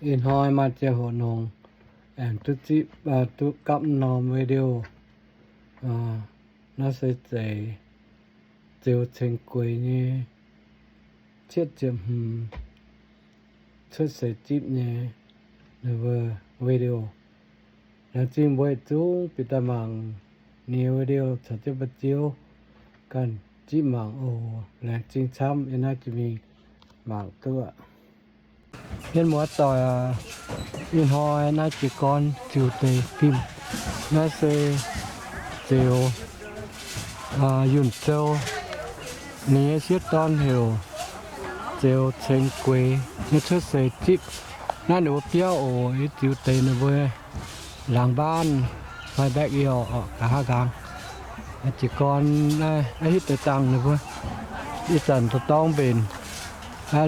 Ih hnoi maaih ziangh hoc nongx aengx duqv zipv, duqv gapv norm video. Naaiv se zeiz Ziouv Ceng Gueix nyei cietv ziepc hmz cuotv seix zipv nyei video. Laengz zingh mbuo yietc zungv bieqc daaih mangc ninh nyei video caux jienv mbuo Ziouv ganh zipv mangc oc. Laengz zingh camv yiem naaiv jiex mingh mangc duqv. Mienh muoz-doic aac, ih hnoi naaiv jiez gorn ziux deix fim. Naaiv se Ziouv Yunh Zou, ninh nyei sieqv dorn heuc Ziouv Ceng Gueix nyei cuotv seix zipv. Naaiv ninh mbuo biauv oc, yie ziux deix ninh mbuo laangz mbaanv fai back yard oc, nqa'haav nqaang. Jiez gorn naaiv hitv deix dangh ninh mbuo, ih zanc dorh dorng mbenc,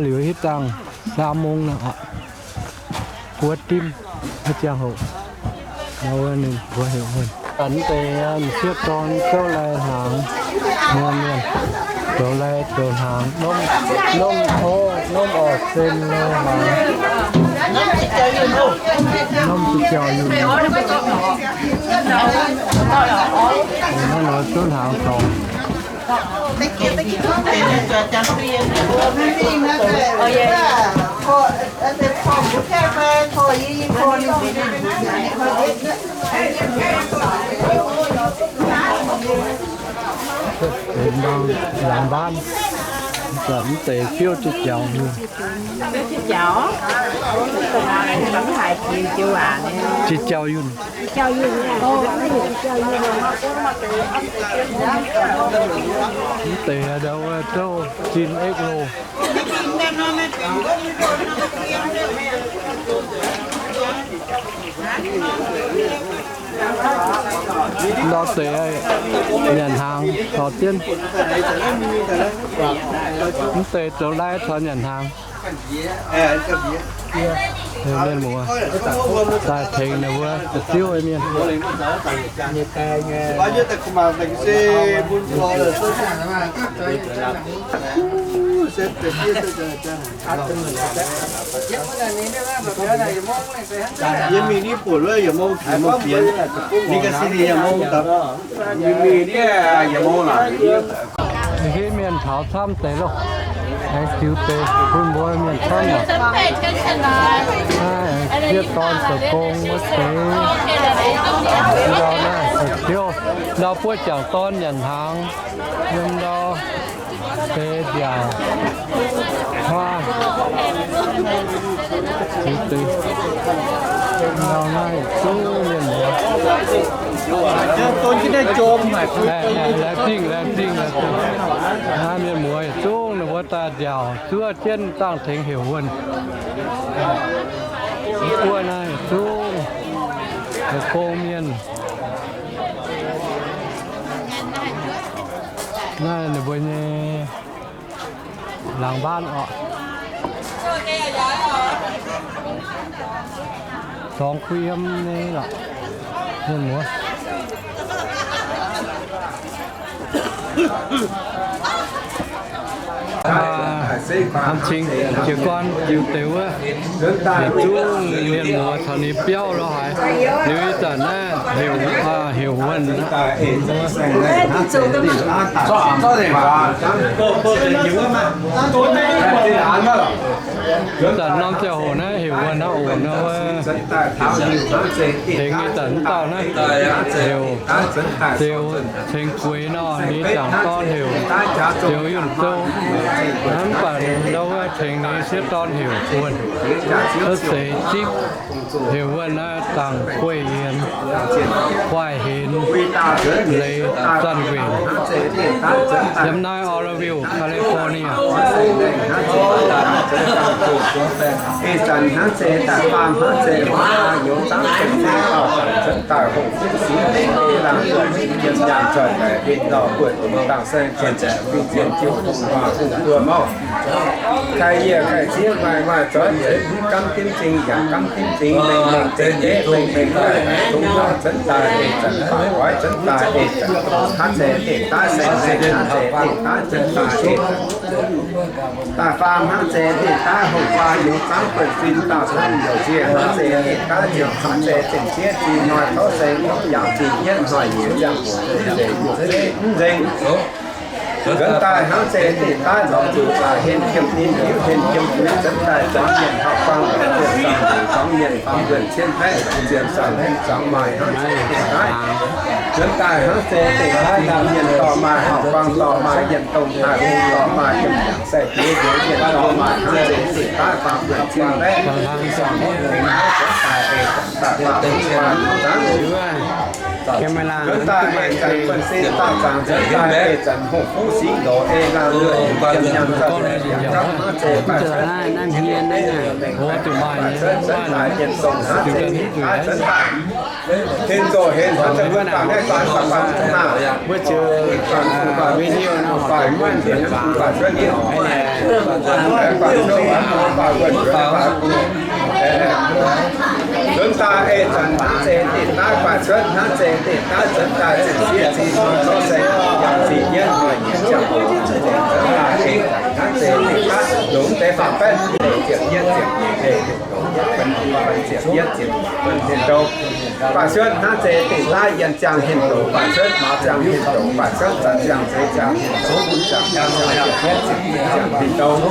liuz hitv dangh สามโมง nor, buo dimv ziangh hoc. Ninh mbuo heuc wuonh, zanc deix m'sieqv dorn zouv lai hnaangx, mienh zoux lai zoux hnaangx, norm, norm orv, norm orv sen lo hnaangx, norm jauv yunh. Naaiv nor zouv hnaangx dorngx. Laangz mbaanv, mv deix biouv jiex jaux yunh. Jiex jaux yunh. Mv deix ndau wuov zouv zinh eix loh. Ndau deix nyanc hnaangx caux jienv. Mv deix zoux lai caux nyanc hnaangx. Mienh muoz daaih tengx ninh mbuo da'ziouv mienh. Yie mingh ni buoc luov yietc mong, yietc mong bienx, ni ga'sie yietc mong dapv. Mingh mingh ni yietc mong laac. Hitv mienh taux camv deix loh. Aengx ziux deix bun mbuo mienh camv aac. Sieqv dorn zoux gong wuov deix. Ndau naaiv zoux ziouv, ndau buov jangc dorn nyanc hnaangx, yiem ndau deix nziaauc huaav. Ndau naaiv yietc zungv mienh muoz. Laengz zingh, laengz zingh, laengz zingh. Naaiv mienh muoz yietc zungv ninh mbuo daaih nziaauc zuov jienv dangh tengx heuc wuonh. Mv buov naaiv yietc zungv zoux gong mienh. Naaiv ninh mbuo nyei laangz mbaanv oc. Dorngx kuv yiem nyei lorqc, mienh muoz. Hnamv cing jiez gorn ziux deix wuov, yietc zungv mienh muoz caux ninh biauv lo haaix. Liuz ih zanc naaiv heuc, heuc wuonh. Ih zanc norm ziangh hoc naaiv heuc wuonh naaiv oc, nor wuov tengx ih zanc dauh naaiv heuc Ziouv Ceng Gueix nor, ninh jangc dorn heuc Ziouv Yunh Zou. Mv baac ndau wuov tengx ninh sieqv dorn heuc wuonh, cuotv seix zipv heuc wuonh naaiv dangc gueiv yienx, guaih henx, leiz zanc-nquenc. Yiem naaiv Oroville, California. Ih zanc hnangv se daaih faam hnangv se youz zangv cien-ceqv dauh zanc cuotv daaih hungh zipv singx ei laangh duqv mv jien nyaanh zoih daic, win ndau buoz dongh dangh saeng zuonc zaeqc, win zien jiu hungh waac hungh nduov mouv. Kai yie kai ziex maaih maaih zoih nzueic, mv gaamv dimv zingh yaac gaamv dimv zingh, mengh mengh zengc njiec, mengh mengh daaih zungv nor, zuonx daaih ei zanc faaux oix, zuonx daaih ei zanc hnangv zeiz dingh daaih saeng-saeng, hnangv zeiz dingh daaih zuonx daaih ei zanc daaih faam, hnangv zeiz dingh daaih houh guaa youz zaangv buonv-sin, dauh camv youc nzie, hnangv zeiz dingh daaih ziepc, hnangv zeiz zengc sieqv zingh hnoi tov saeng, yaauc zingh yietv hnoi nyiex ziangh hoc, mv zeiz yuoqc zeiv mv nzengc. Zuonx daaih hnangv zeiz dingh daaih lorz zuqc daaih hen jiem ninh hiuv, hen jiem fuix, zuonx daaih zuonx mienh hauv-buang, zuonx mienh faam mbuonx cien baeqv, zuonx mienh zuangx maaih hnangv zeiz dingh daaih. Zuonx daaih hnangv zeiz dingh daaih naamh mienh dorh maaih, hauv-buang dorh maaih, yienh dongh daaih hungh dorh maaih, yiem yangh sai-diex njoux mienh dorh maaih hnangv zeiz dingh daaih faam mbuonx cien baeqv, zuonx daaih ei zanc daaih faam mbuonx cien baeqv, zuonx daaih ei zanc buonv-sin daaih zaangc, zuonx daaih ei zanc hungh fuqv singx loz ei laangh luonh, yiem nyaanh zauh yaac hnangv zeiz daaih zuonx, zuonx daaih mienh dongh hnangv zeiz dingh daaih zuonx daaih. Tin zoh henv hnangv zeiz mbuo dangh naaiv faanx faanx faanx naaic, mbuo ziouc faanx fuqv faanx video naaiv faanx muonv nzengc, faanx cuotv nyei oc. Faanx cuotv faanx wuonh faanx bung. Zuonx daaih ei zanc hnangv zeiz dingh daaih faanx cuotv, hnangv zeiz dingh daaih zuonx daaih zengc sieqv zingh hnoi tov saeng, yaauc zingh yietv hnoi nyiex ziangh hoc, zuonx daaih ei zanc hnangv zeiz dingh daaih longc deix faam baeqv ziepc yietv ziepc nyeic, ziepc yietv ziepc nyeic, faanx cuotv hnangv zeiz dingh daaih yienh ziangh hinh douz, faanx cuotv maaz ziangh hinh douz, faanx cuotv zanc ziangh zeix ziangh hinh douz, bun ziangh ziangh ziangh hinh douz,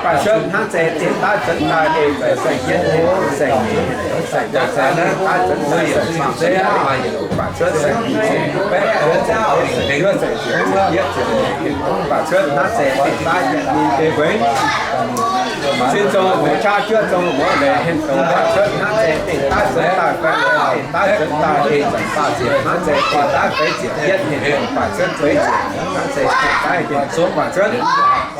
faanx cuotv hnangv zeiz dingh daaih zuonx daaih ei zanc saeng-yietv hinh douz, saeng-nyeic hinh douz, saeng-daaih zuonx daaih saeng-faam-saeng-yaauv hinh douz, faanx cuotv saeng-hmz saeng-baeqv, saeng-ziepc, saeng-ziepc yietv, ziepc nyeic hinh douz, faanx cuotv hnangv zeiz dingh daaih yietc ninh biei mbueix. Sin zong muoz qaqv juov zong muoz leiz hinh douz, faanx cuotv hnangv zeiz dingh daaih zuonx daaih feix, dingh daaih zuonx daaih ei zanc faah ziepc, hnangv zeiz dingh daaih feix ziepc yietv hinh douz, faanx cuotv feix ziepc, hnangv zeiz dingh daaih hinh douz, faanx cuotv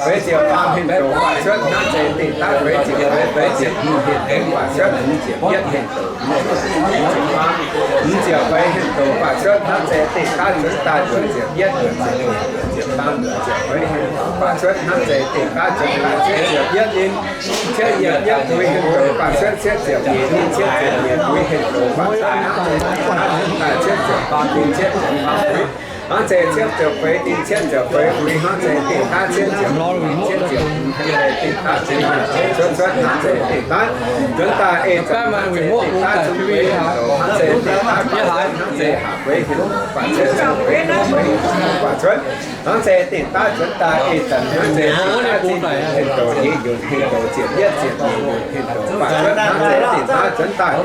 feix ziepc faam hinh douz, faanx cuotv hnangv zeiz dingh daaih feix ziepc feix, feix ziepc hmz hinh douz, faanx cuotv hmz ziepc yietv hinh douz, hmz ziepc feix hinh douz, faanx cuotv hnangv zeiz dingh daaih zuonx daaih nduoqc ziepc yietv, nduoqc ziepc hmz, nduoqc ziepc faam, nduoqc ziepc feix hinh douz, faanx cuotv hnangv zeiz dingh daaih zuonx daaih cietv ziepc yietv ninh, cietv yietc yietv buix hinh douz, faanx cuotv cietv ziepc nyeic ninh, cietv ziepc nyeic buix hinh douz, faanx cuotv hnangv zeiz dingh daaih zuonx daaih cietv ziepc faam ninh, cietv ziepc faam buix hnangv zeiz cietv ziepc feix ninh, cietv ziepc feix buix hnangv zeiz dingh daaih cietv ziepc, cietv ziepc hmz hinh zeiz dingh daaih zuonx daaih, cuotv cuotv hnangv zeiz dingh daaih zuonx daaih ei zanc hnangv zeiz dingh daaih zuonx feix hinh douz, hnangv zeiz dingh daaih faanx cuotv hnangv zeiz haac feix hinh douz, faanx cuotv ziangh feix hinh douz, faanx cuotv hnangv zeiz dingh daaih zuonx daaih ei zanc hnangv zeiz dingh daaih zinh hinh douz, nyeic nyunc hinh douz, ziepc yietv ziepc nyeic nyunc hinh douz, faanx cuotv hnangv zeiz dingh daaih zuonx daaih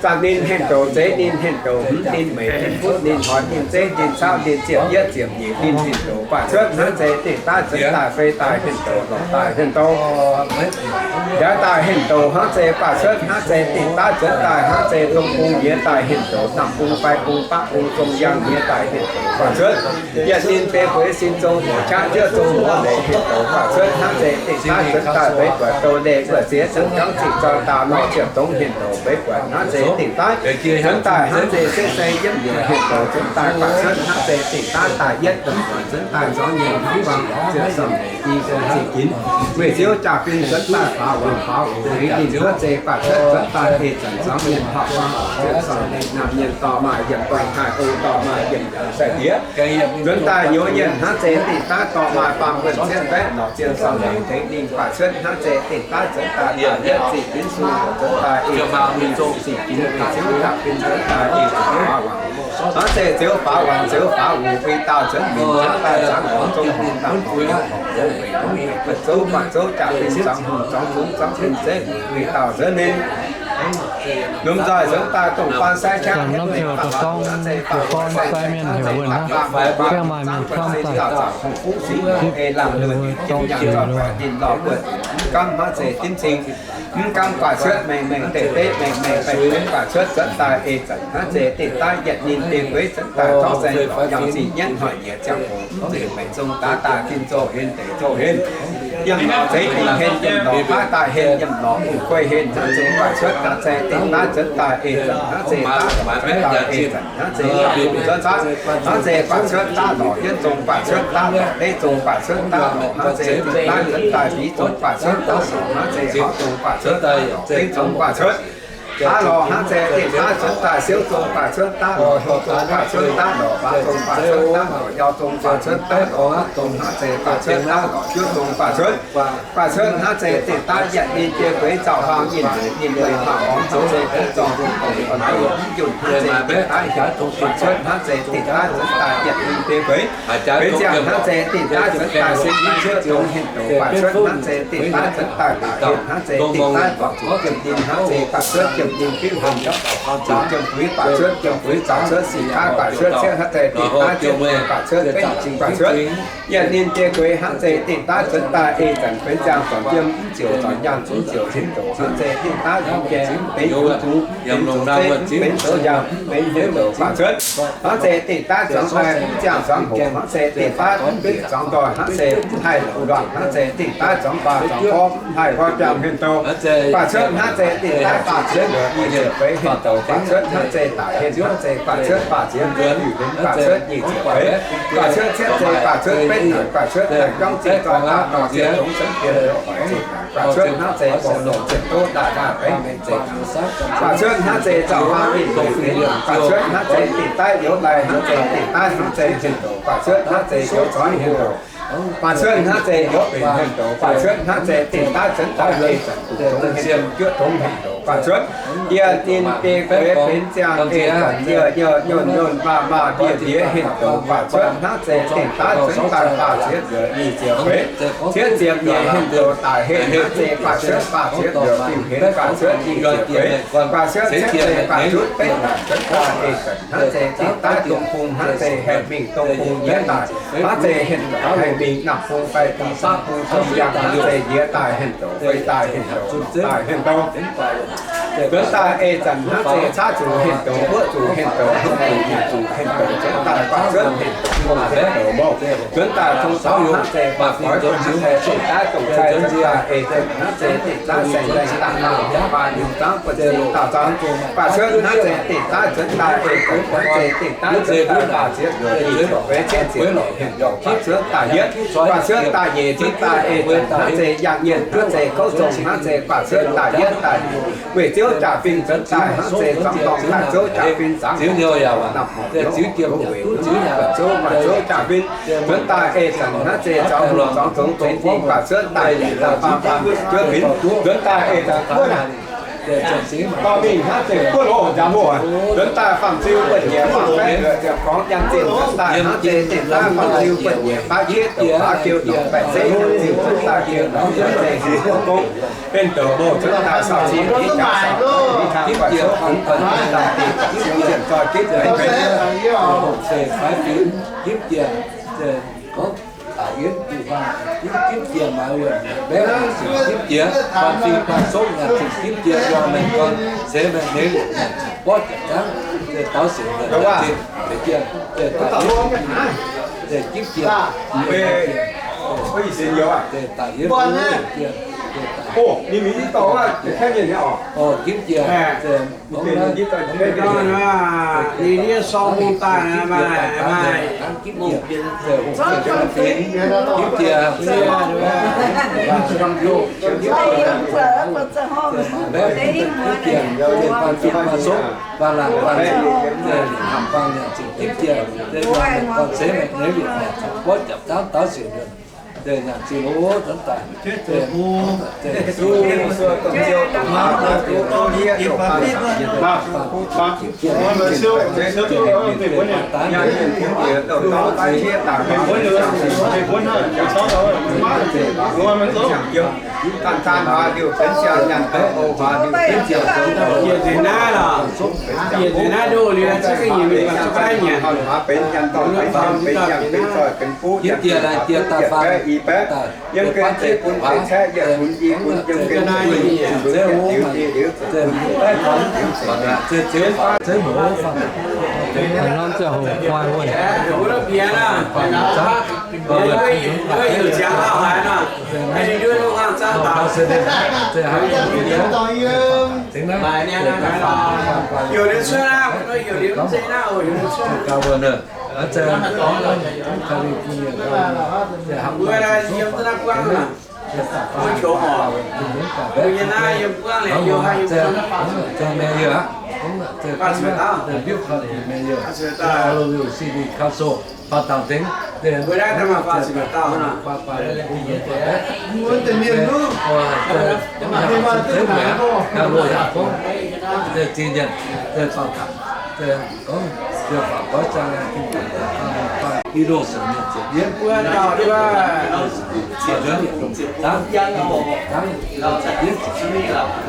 zanc ninh hinh douz, zeix ninh hinh douz, hmz ninh, meic ninh, futv ninh, hoic ninh, zeiv ninh, cauv ninh, ziepc yietv ziepc nyeic ninh hinh douz, faanx cuotv hnangv zeiz dingh daaih zuonx daaih feix daaih hinh douz, lorqc daaih hinh douz, ndiaix daaih hinh douz, hnangv zeiz faanx cuotv hnangv zeiz dingh daaih zuonx daaih hnangv zeiz dong bung nyiex daaih hinh douz, dangh bung, fai bung, baqv bung, zong yangh nyiex daaih hinh douz, faanx cuotv yietc ninh biei bueix sin zong muoz qaqv juov zong muoz leiz hinh douz, faanx cuotv hnangv zeiz dingh daaih zuonx daaih feix buatc douz leih wuov ziex zunc jangv ziqc zoi daauh nor ziepc dongz hinh douz, feix buatc hnangv zeiz dingh daaih zuonx daaih hnangv zeiz setv saeng yiemv nyuoqc hinh douz, zuonx daaih faanx cuotv hnangv zeiz dingh daaih daaih yietv dongh muonz zuonx daaih nzorng nyei hmuangv guangc ziepc sorng leiz i gong ziqc ginx, weic ziouv jaa-fin zuonx daaih faaux wangc faaux oc. Ninh hnangv zeiz faanx cuotv zuonx daaih ei zanc nzorng mienh hauv guangc ziepc sorng leiz naamh mienh dorh maaih yiem guanh haih o dorh maaih yiem yaac sai-diex. Nzuonx daaih nyouz yienh hnangv zeiz dingh daaih dorh maaih faam mbuonx cien baeqv norqc zien sorng leiz tengx ninh faanx cuotv hnangv zeiz dingh daaih zuonx daaih yietv ziqc ginx su, zuonx daaih ei ziqc ginx, weic ziouv jaa-fin zuonx daaih ei ziqc faaux wangc. Hnangv zeiz ziouv faaux wangc ziouv faaux wuc, wuic dauh nzuonx mingh zuonx daaih zaangc horngc zong horngc dangh horngc yauv horngc zong weic horngc weic buonv zouv buatc zouv jaa-fin zuangx hungh zuangx fungx zuangx fin zeiv wuic dauh nzuonx ninh. Lomh nzoih nzuonx daaih dongh faan sai qaqv hietv mengh faaux hnangv zeiz faaux sai mienh heuc wuonh hnangv, biangh maaih mienh camv daaih zipv wuov dorngx jiex wuov, ninh lorh buonc mv gamv hnangv zeiz dimv cing, mv gamv faanx cuotv mengh mengh deic-beiv mengh mengh baengh baengh faanx cuotv zuonx daaih ei zanc hnangv zeiz dingh daaih yietc ninh dingh gueix zuonx daaih zorqv saeng dorngx yangh ziqc nyietv hnoi nyiex ziangh hoc mv zeiz meic zong daaih daaih tin zoh henv deic zoh henv. Yiem norqc zeix dingh hen, yiem norqc baav daaih hen, yiem norqc guei hen, hnangv zeiz baac cuotv, hnangv zeiz dingh daav nzuonx daaih ei zanc, hnangv zeiz daav lorz nzuonx daaih ei zanc, hnangv zeiz daav dungz nzuonx daaih, hnangv zeiz baac cuotv daav lorz yietv zong, baac cuotv daav lorz deiv zong, baac cuotv daav lorz, hnangv zeiz dingh daav nzuonx daaih fingx zong, baac cuotv daav lorz, hnangv zeiz haaix zong, baac cuotv daav lorz deiv zong, baac cuotv daav lorz, hnangv zeiz dingh daav nzuonx daaih siouv zong, baac cuotv daav lorz hlo zong, baac cuotv daav lorz faam zong, baac cuotv daav lorz yau zong, baac cuotv daav lorz hopv zong, hnangv zeiz baac cuotv daav lorz juov zong, baac cuotv, baac cuotv, hnangv zeiz dingh daav yietc ninh biei gueix zaux huaang nyinh, ninh gueix huaang ormx, hnangv zeiz biei zorng hungh dongc orn dongc mv yunh, hnangv zeiz dingh daav hietc zong, baac cuotv, hnangv zeiz dingh daav nzuonx daaih yietc ninh biei gueix gueix ziangh, hnangv zeiz dingh daav nzuonx daaih se i cuotv dongz henv douz, baac cuotv, hnangv zeiz dingh daav nzuonx daaih daaih henv, hnangv zeiz dingh daav zorc zuqc jiem ninh, hnangv zeiz baac cuotv jiem ninh fiuv hmz, jiem fuix baac cuotv, jiem fuix zaux cuotv sic kaav baac cuotv cietv, hnangv zeiz dingh daav cietv baac cuotv betv baac cuotv yietc ninh biei gueix, hnangv zeiz dingh daav nzuonx daaih ei zanc benx ziangh zornc jiem mv ziouc zornc nyaanh mv ziouc henv douz, hnangv zeiz dingh daav yungz gaengh mv benx yungz zungx, benx zoux zeiv mv benx zoux nyaanh mv benx henv douz baac cuotv, hnangv zeiz dingh daav zuangx daaih mv ziangh zuangx hoc, hnangv zeiz dingh daav mv bieqc zuangx ndoih, hnangv zeiz mv haih luoqc nduangc, hnangv zeiz dingh daav zuangx nqox zuangx gorv mv haih nqoi biangh henv douz baac cuotv, hnangv zeiz dingh daav faam ziex luoqc nyic ziepc feix henv douz baac cuotv, hnangv zeiz daic henv, hnangv zeiz baac cuotv faam ziex luoqc nyic ziepc feix baac cuotv, nyic ziepc feix baac cuotv, cietv zeiz baac cuotv betv hnaangx baac cuotv, daaih gorngv zinh dorngh daaih dorh ziex dongh senv dien loz hoic zinh baac cuotv, hnangv zeiz gorx longc zinh doqv daaih daaih feix mengh zinh baac cuotv, hnangv zeiz zaux huaang ninh dongh feix baac cuotv, hnangv zeiz dingh daav youz daaih, hnangv zeiz dingh daav, hnangv zeiz henv douz baac cuotv, hnangv zeiz youz zoix henv douz baac cuotv, hnangv zeiz youz benx henv douz baac cuotv, hnangv zeiz dingh daav nzuonx daaih ei zanc duqv dongz henv douz, juov dongz henv douz baac cuotv, yietc ninh biei gueix benx ziangh ei zanc yie yie nyuonh nyuonh maaih maaih mbiev mbiev henv douz baac cuotv, hnangv zeiz dingh daav nzuonx daaih faam ziex luoqc nyic ziepc feix, cietv ziepc nyeic henv douz daic henv, hnangv zeiz baac cuotv faam ziex luoqc diuh henv baac cuotv nyic ziepc feix baac cuotv, cietv zeiz baac cuotv betv hnaangx nzuonx daaih ei zanc, hnangv zeiz dingh daav dongh bung, hnangv zeiz haih mingh dongh bung nyiex daaih, hnangv zeiz henv douz haih mingh naamh bung fai dongh saav bung tong yangh, hnangv zeiz nyiex daaih henv douz, feix daaih henv douz, daaih henv douz nzuonx daaih ei zanc, hnangv zeiz caav zuqc henv douz, wuov zuqc henv douz, hmz zuqc nyic zuqc henv douz, nzuonx daaih baac cuotv henv douz, hmz henv douz, mouh nzuonx daaih tong taux, hnangv zeiz baac goix hnangv zeiz dingh daav dongh cai nzuonx daaih ei zanc, hnangv zeiz dingh daav saeng-saeng daaih daaih, hnyangx baac hnyangx zaangv buonv-sin daauh zaangv baac cuotv, hnangv zeiz dingh daav nzuonx daaih ei zanc, hnangv zeiz dingh daav nzuonx daaih baac ziex luoqc nyic ziepc feix cietv ziepc luoqc henv douz baac cuotv daaih yietv, baac cuotv daaih nyeic nzuonx daaih ei zanc, hnangv zeiz yangh nyienh, hnangv zeiz kouv zong, hnangv zeiz baac cuotv daaih yietv daaih weic ziouv jaa-fin nzuonx daaih, hnangv zeiz zuangx dorngh daaih zouv jaa-fin zaangc horngc naamh horngc ziouv weic duqv ziouv maaih zouv jaa-fin nzuonx daaih ei zanc, hnangv zeiz zuangx hungh zuangx zongx benx dingh baac cuotv daaih yietc daaih faam faam juov finx nzuonx daaih ei zanc, wuov naaic dorh mingh hnangv zeiz buov loz nziaamv muoz nzuonx daaih faam-ziu buonv-nyieqc faam-baeqv luoqc ziepc gorngv janx zinh nzuonx daaih hnangv zeiz dingh daav faam-ziu buonv-nyieqc baav qiex douc baav kiu douc baeqc zeiv nyanc ziuh nzuonx daaih kiu douc nzuonx zeiz hmz gong henv douc mouh nzuonx daaih saauc cin hiv jaax saauc hiv tang buatc souv fungx buatc nzuonx daaih dingh buatc siou zienh zoih gitv feix benx Daic yietv diuh huaang, gitv jiex maaiz wuonh, mbaeqv nyanc zinh gitv jiex, guan fing guan sopv nyanc zinh gitv jiex, yua maengh guan, seix maengh neix nyanc zinh borqv jaax zaangv, daux sienx nyanc zinh, daic yietv, gitv jiex, daic yietv, gitv jiex, Ninh yie sorng mungh daaih maaih, maaih. Yietc nzunc naaiv lorqc, yietc nzunc naaiv ndoh liuz, ziex ga'nyiec mingh baac ziex ga'nyiec. Yiem gengh zeiv bun zeiv caeqv, yietc bun yietc caeqv, yietc bun i bun, yiem gengh zeiv bun yietc liuz, yietc bun i liuz, zeiv bun yietc liuz, zeiv bun Norm ziangh hoc guai wuov.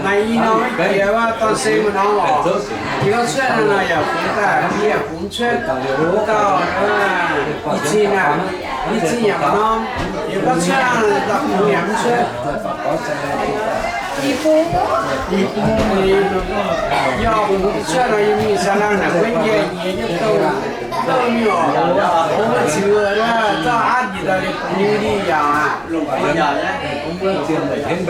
Naaiv i norm jiex wuov dorn se maaih norm oc. Yie gorngv cuotv naaiv nor yaac fungx daaih, yie yaac fungx cuotv. Dauh i cin aac, i cin yaac maaih norm. Yie gorngv cuotv naaiv, dauh fungx yaac mv cuotv. I bung, i bung, yie fungx cuotv nor, yie mingh saa laangh naaic wuov nyei, nyei nyei douh, douh nyei oc. Mbuo ziux wuov, zorqv aqv njiec daaih liuz bungx nyei yaac aqv.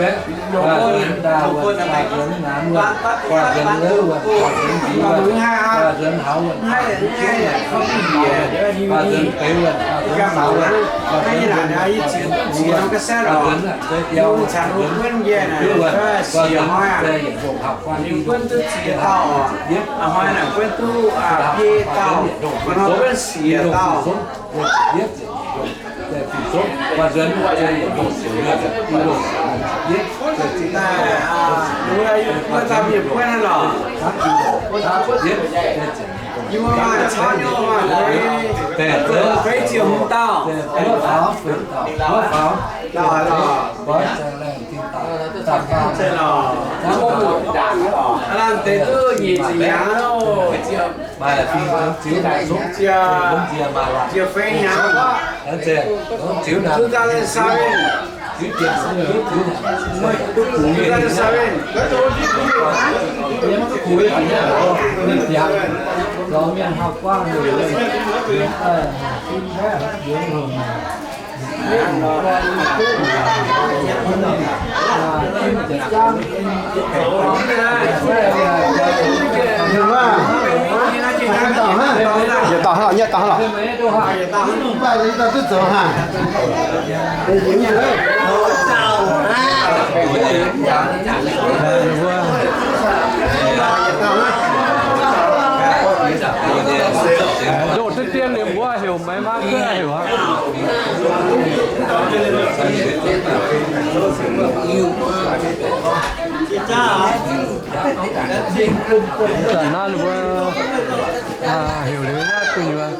Yietc dauh hnangv, yietc dauh hnangv lorqc. Ndoh deix dien liuz mbuo heuc maiv maav kuv heuc aqv. Zanc naaiv mbuo heuc liuz nyei gu'nyuoz.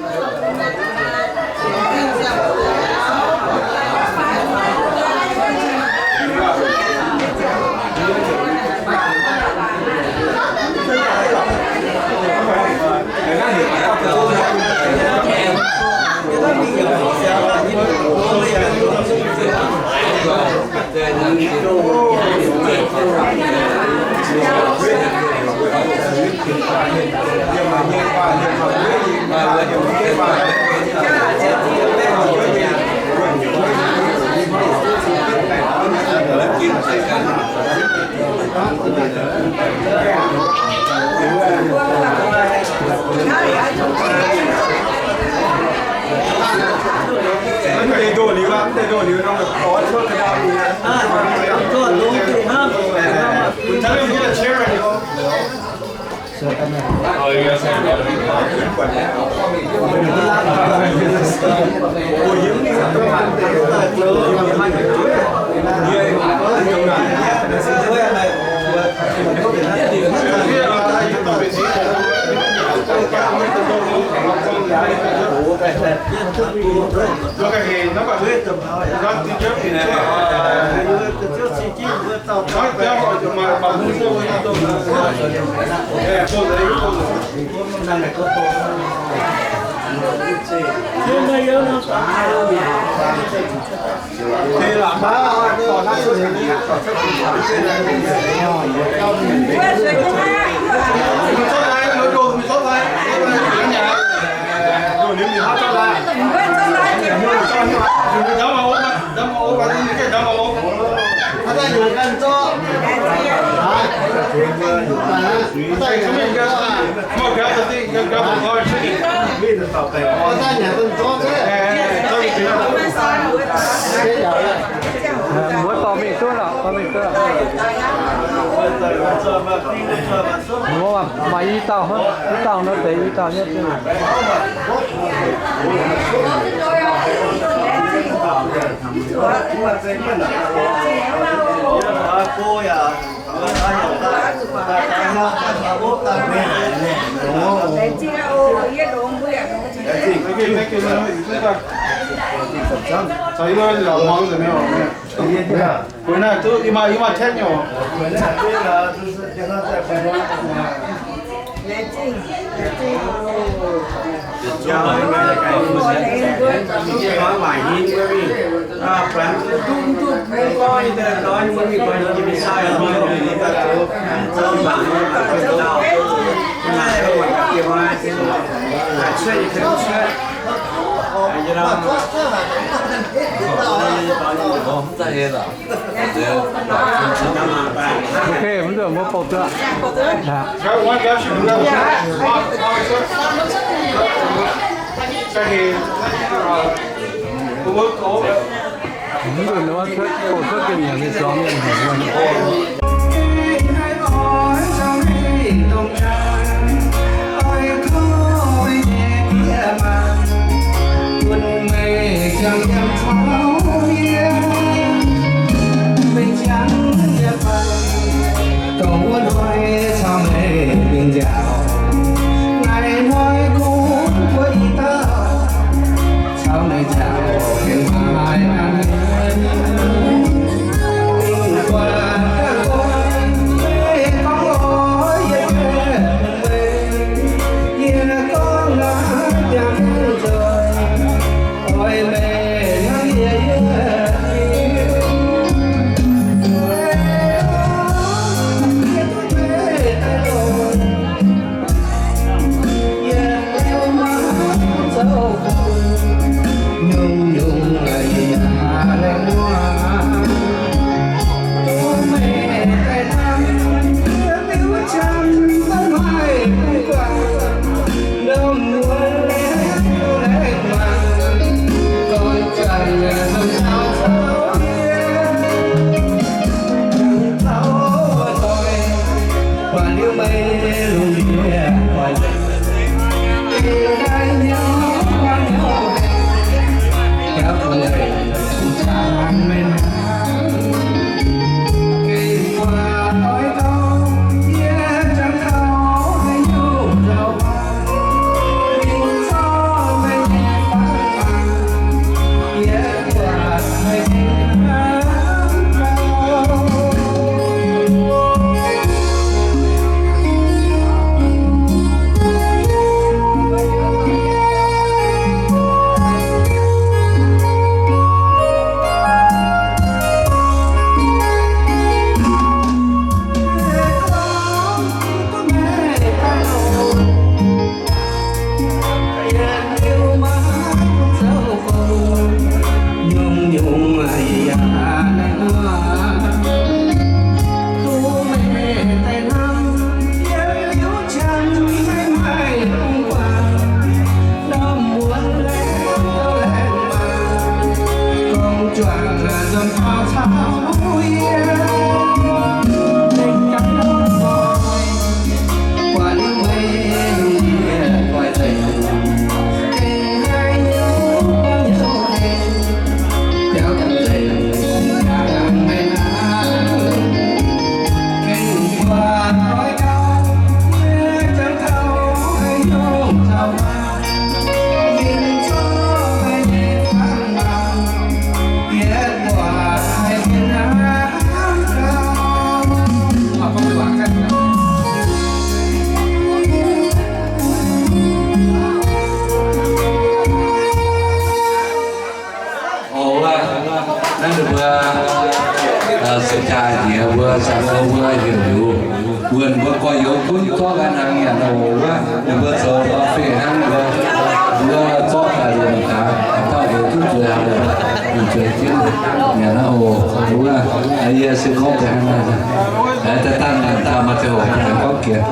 Mbuo dorh mingh duqv lorqc, dorh mingh duqv. Mbuo maaih i dauh, i dauh nor deix i dauh nyei. Ok, mv nzunc mbuo bouh duqv. Mv nzunc mbuo cuotv, bouh cuotv gengh nyanc nyei zuangx mienh haic wuov. Oc, naaiv ninh mbuo se jaaix nyiex mbuo, caux mbuo heuc liuz, wuonh mbuo gorx-youz gunv zorqv ga'naaiv nyanc oc. Wuov ninh mbuo zoux lorz fih hnangv mbuo, mbuo zorqv daaih longc gaax, dauh Zuqc zueiz, zuqc zueiz jienv nyanc naaiv oc. Wuov, yie se gorngv daaih, daaih dangh daaih maaih ziangh hoc daaih gorngv jiex.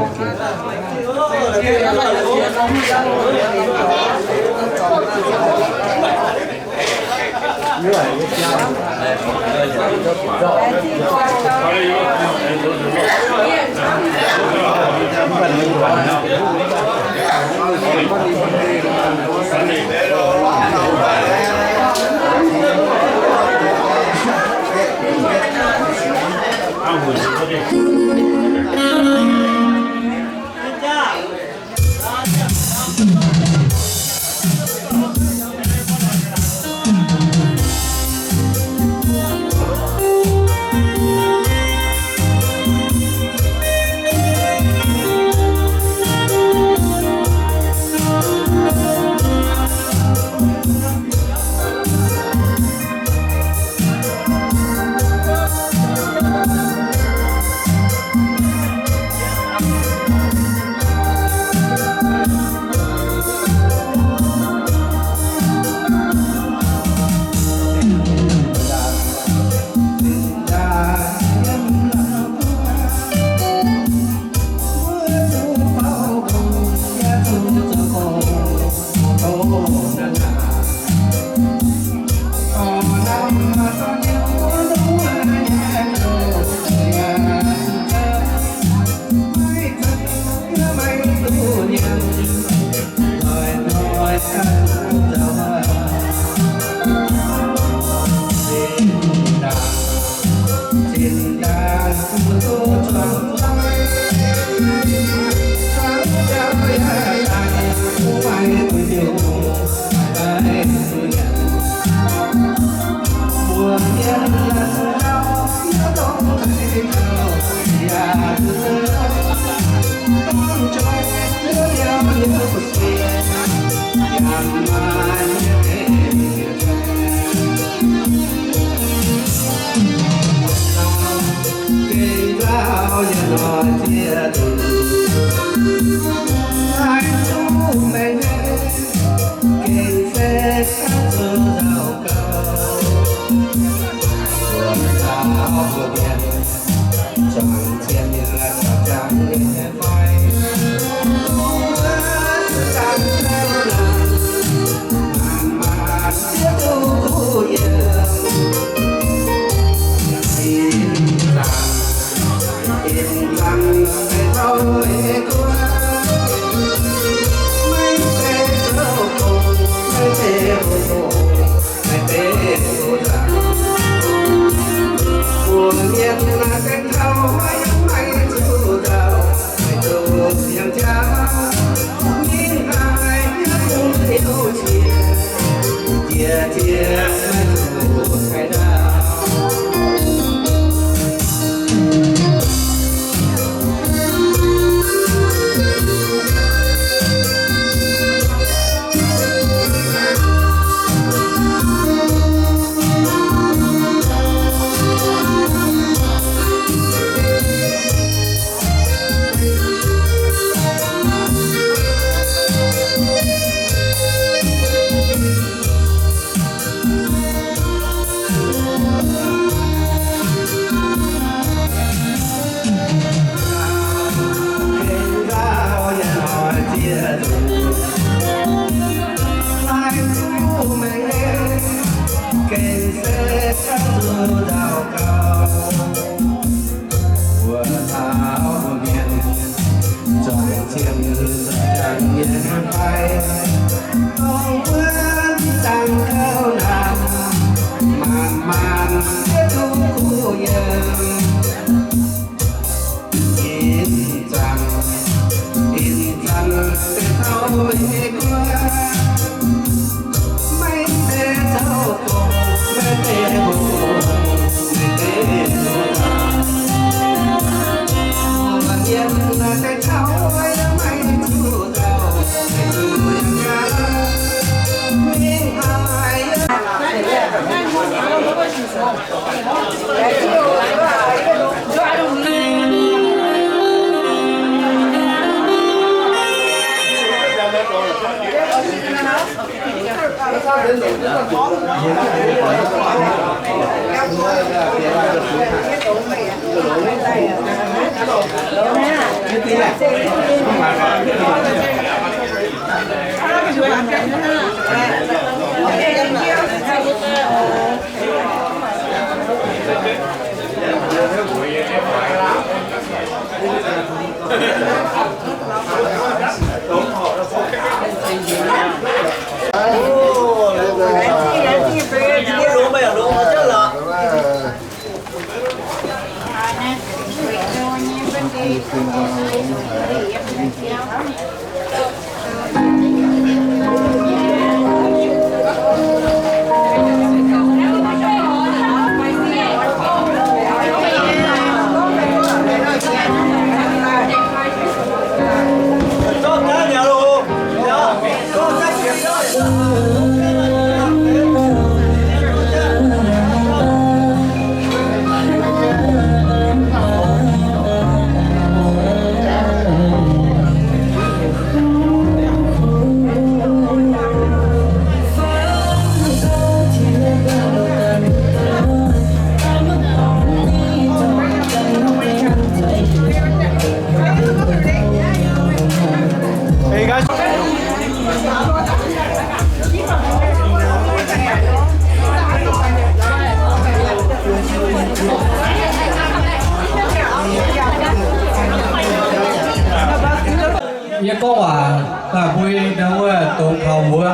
Yie gorngv waac daaih mbuo ndau wuov dongh taux mbuo,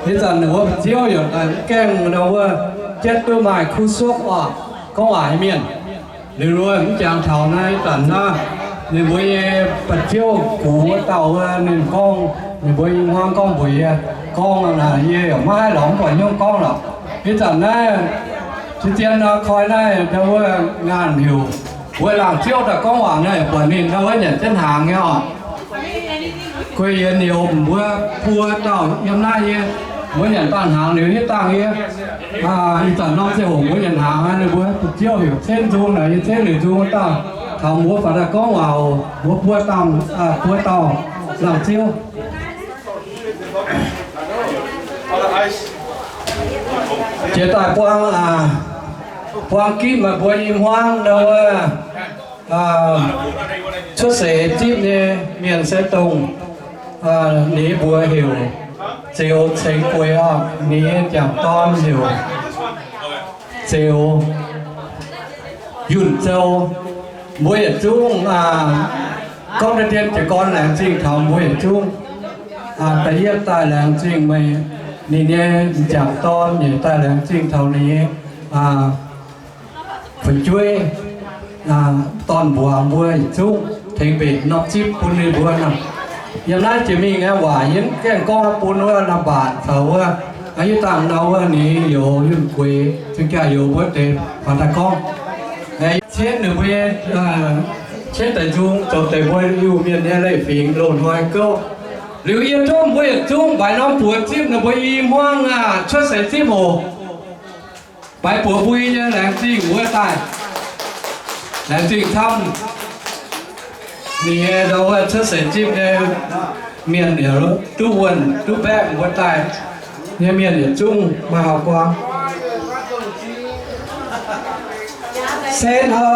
ih zanc ninh mbuo fu'jueiv yaac daaih mv gaengh ndau wuov jienv duqv maaih kuv suqv oc. Gorngv waac nyei mienh, liuz mv jangx taux naaiv ih zanc naaiv, ninh mbuo nyei ba'jiouv gux wuov dauh wuov ninh gorngv, ninh mbuo i hmuangv gorngv mbuox yie, gorngv naaic yie yaac maiv haih lorz mv buatc hnyouv gorngv lorqc. Ih zanc naaiv, se zien nor koi naaiv ndau wuov ngaanh heuc mbuo laangz ziouv daaih gorngv waac naaiv, buatc ninh ndau wuov nyanc jienv hnaangx nyei oc. Guei yienx niouz mbuo buo dauh yiem naaiv nyei, mbuo nyanc dangh hnaangx liuz hitv dangh yie. Ih zanc norm ziangh hoc mbuo nyanc hnaangx, ninh mbuo fu'jueiv heuc Cen Nzung naaic, yie Cen Liuz Nzung wuov dauh, taux mbuo faaux daaih gorngv waac oc. Mbuo buo dauh, buo dauh laangz ziouv. Jiex daaih buang, buang gitv meih mbuo i hmuangv ndau wuov cuotv seix zipv nyei mienh se dongh, ninh mbuox heuc Zeuz Ceng Gueix oc. Ninh nyei m'jangc dorn heuc Zeuz Yunh Zou. Mbuo yietc zungv gorngv deix dien jiez gorn laengz zingh taux mbuo yietc zungv. Da'yietv daaih laengz zingh meih, ninh nyei m'jangc dorn, nyeic daaih laengz zingh taux ninh nyei fu'jueiv, dorn-mbuox mbuo yietc zungv tengx mbenc norm zipv bun ninh mbuo nor. Yiem naaiv jiex mingh aeqv, waac yie mv gaengh gorngv bun wuov Naamh Mbaanc caux wuov, yie dangh nor wuov ninh youz Yunh Gueix, zinh jaa youz mbuo deix faaux daaih gorngv. Cietv ninh mbuo, cietv deix nzung zoux deix mbuo Iu-Mienh nyei leiz-fingx loz-hnoi gouv. Liuz yie tov mbuo yietc zungv mbaix norm buoz zipv ninh mbuo i hmuangv cuotv seix zipv oc. Mbaix buoz mbui nyei laengz zingh wuov daaih. Laengz zingh camv. Ninh nyei ndau wuov cuotv seix zipv nyei mienh yaac duqv wuonh duqv mbaeqv wuov daaih nyei mienh yietc zungv maaih hauv guangc. Sen hauv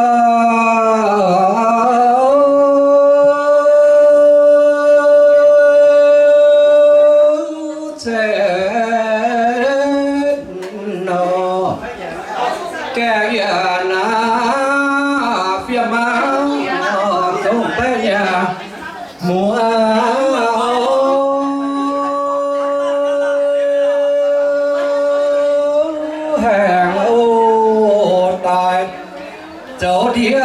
cen nor, gaengh yaac naaiv fiem maah, dongh baeqv yaac muoz haengh oc daaih. Zoux ndiev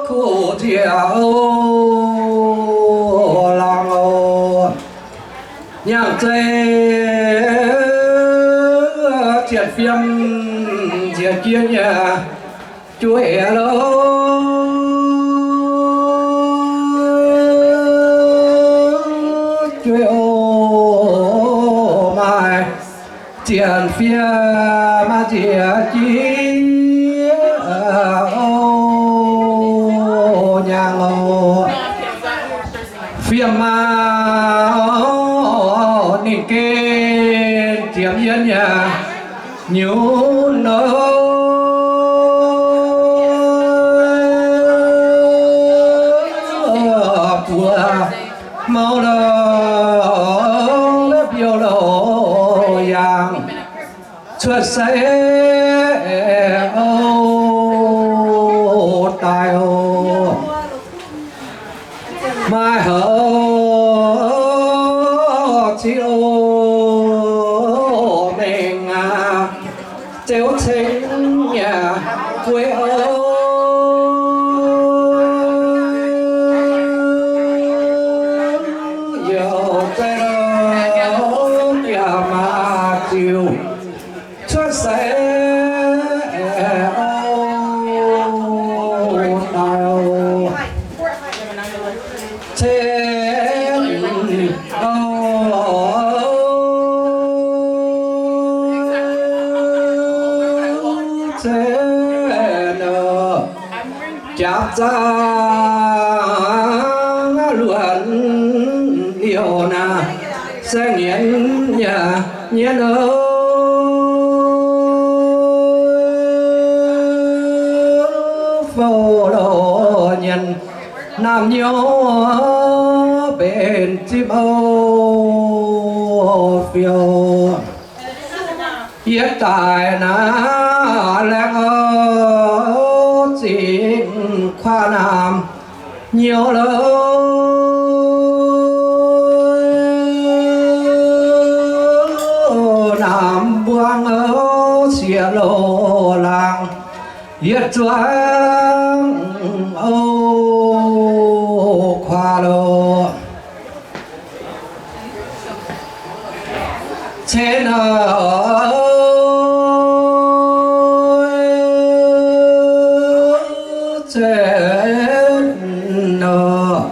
kuv nziaauc laangz oc. Nyaangh zei zienc fiem nziex jiex nyei jueiv lo, jueiv oc, maaih zienc fiem nziex jiex oc, nyaangh oc. Fiem maah, ninh geh nyunc nor, buo mouv lorh, biouv lorh yaangh, cuotv seix oc daaih oc. Maaih houc ziqc oc mengh aqv, ziouc ceng yaac guei oc. Yaac zeiz lorh yaac maaih ziouc cuotv seix oc daaih oc. Cen oc, cen oc, jaax zaangc luonx liouh naaic, saeng nyienz yaac nyienz oc, fou loz nyienz, naamh nyouz benx zipv oc fiou. Yie daic naaiv laengz oc zingh kuaaiv naamh nyouz loh, naamh mbuangz oc sieqv loh laangz, yie zuangx oc kuaaiv loh. Cen oc, cen oc,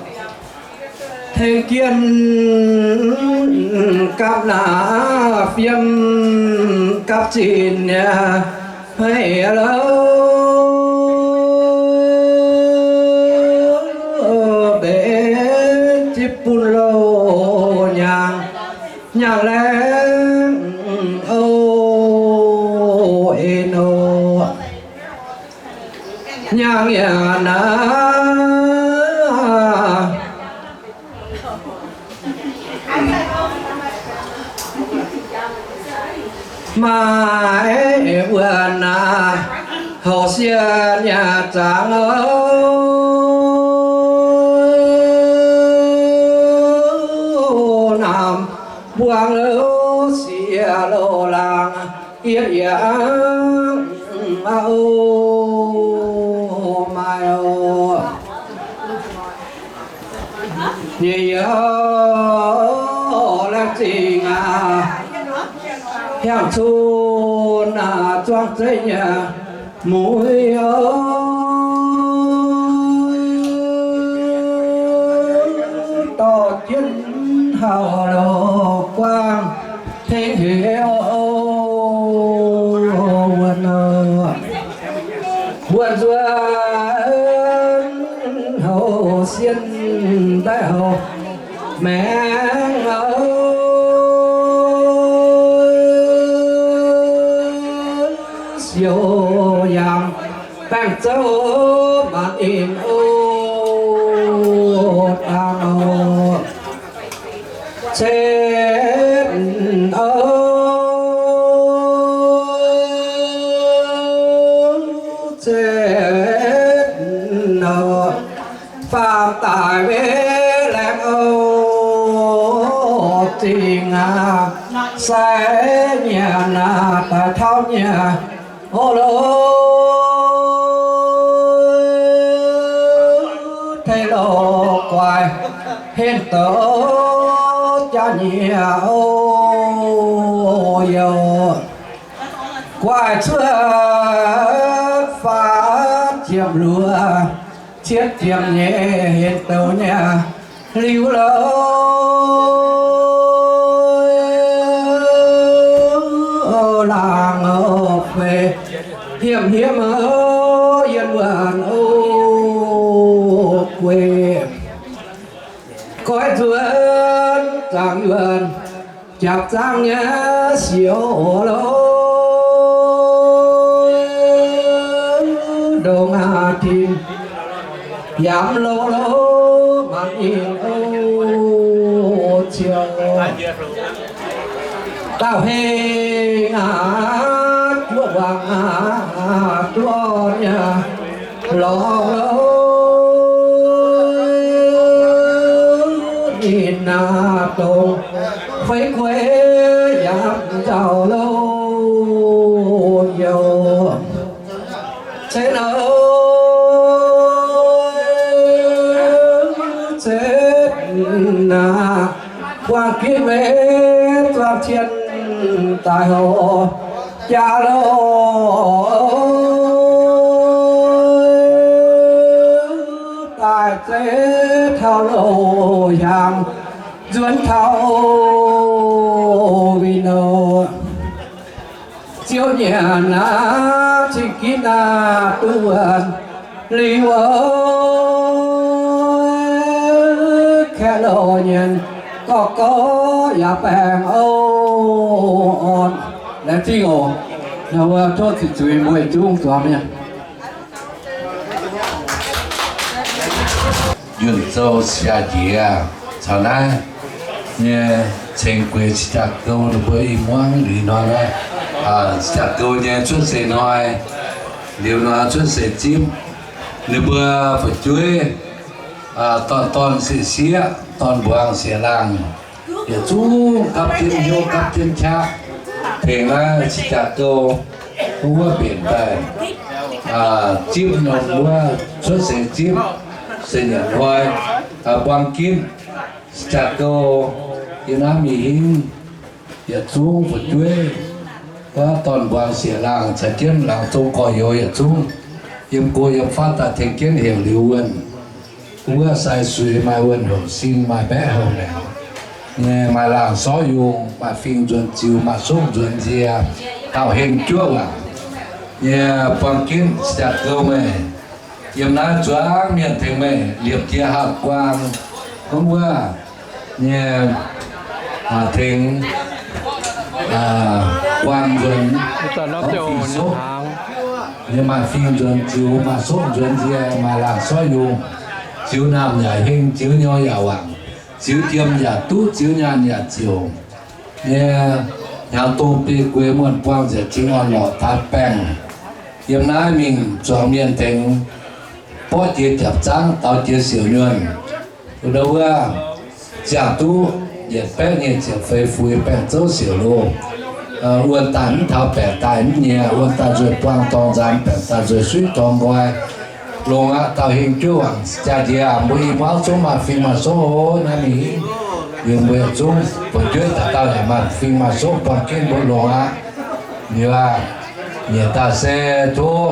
tengx jien gapv naaiv fiem gapv zinh nyei haic loh, mbenc zipv bun loh nyaangh, nyaangh laengz oc en oc, nyaangh yaac naaiv maaih wuonh naaic, houc sienx yaac zaangc oc, naamh mbuangz oc sieqv loh laangz, yie yaac oc maaih oc. Yie yaac oc laengz zingh aqv, hiaangx cun aqv zuangx zeiv nyei muic oc, dorh jienv hauh loz guangc tengx heix oc wuonh oc. Wuonh nzuonx houc sienh daaih houc maengx oc, siouc yangh baengh zouv maanc ninh oc dangh oc. Cen oc, cen oc, faam daic wetv laengz oc zingh aqv, sai nyanc aqv daaih tauv nyanc oc loh, tengx loz-guaix henv douz jaax nyiec oc youh. Guaix cuotv faatv ziepc luoqc, cietv ziepc nyeic henv douz nyanc liuz loh, laangz oc feix hmien hmien oc yiem wuonh oc gueix. Goiv nzuonx zaangc yuonh, jaax zaangc nyei siouc loh. Longx aqv, tin yaac mv longx lorqc, mangc yie oc, ziouc dauh heng aqv, juov wangc aqv, duqv orn nyei lorqc. Ninh naaiv dongh fei guei yaac nzauh loh yoc. Cen oc, cen naaic, buangh ginv meix zuangx cien daaih hoc jaax loh, daaih zeiv taux loh hnyangx, nzuonx taux win oc. Ziouv nyanc naaiv cing ginv naaiv duqv wuonh liuz, kaeqv loh nyanc gorqv gorqv yaac baengh orn. Laengz zingh oc. Naaiv wuov tov ziqc zuiz mbuo yietc zungv zuangx mienh. Yuonh Zou Jaa Njiec caux naaiv nyei ceng gueix Cing-Jaa Gou ninh mbuo i muangv liuz nor, Cing-Jaa Gou nyei cuotv seix hnoi, liuz nor cuotv seix zipv, ninh mbuo fu'jueiv dorn-dorn sieqv-sieqv, dorn-mbuangz sieqv-laangh, yietc zungv gapv jienv hnyouv gapv jienv qaqv tengx naaiv Cing-Jaa Gou wuov mbenc daaih zipv norm wuov cuotv seix zipv, seix nyanc hnoi, buang ginv Cing-Jaa Gou yiem naaiv mingh hingv yietc zungv fu'jueiv, wuov dorn-mbuangz sieqv-laangh caux jienv laangz zong gorx-youz yietc zungv yiem go yiem fatv daaih tengx jienv heuc liuz wuonh. Wuov sai suix maaih wuonh houc sin, maaih mbaeqv houc maengc nyei, maaih laangh sorv yungh, maaih fing nzuonx ziux, maaih sopv nzuonx nzie, dauh heng juov waac nyei, buang ginv Cing-Jaa Gou meih yiem naaiv zuangx mienh tengx meih liepc jiex haav guang, gunv wuov nyei tengx guang nzuonx fing sopv nyei, maaih fing nzuonx ziux, maaih sopv nzuonx nzie, maaih laangh sorv yungh, ziux naamh yaac heng, ziux nyouz yaac wangc, ziux jiem yaac duqv, ziux nyaanh yaac ziouc nyei, hnyangx dong biei gueix muonh buangh nzengc, cing orn lorqc taaix baengh. Yiem naaiv mingh zuangx mienh tengx borqv jiex japc zangv, daux jiex siouc nyuonh. Ndau wuov ziangh duqv yietc baeqv nyic ziepc feix fuix baengh zouv siouc loh. Wuonh daaih mv taux baengc daaih mv nyiex, wuonh daaih nzueic buangh dorngx nzaanx, baengc daaih nzueic suiv dorngx nqoi. Longx aqv, dauh heng juov wangc jaa-ndiev aac, mbuo i muangv zungv maaih fing maaih sopv naaiv mingh. Liuz mbuo yietc zungv fu'jueiv dauh dauh yaac maaih fing maaih sopv buang ginv mbuo longx aqv. Liuz aac, nyiec daaih se tov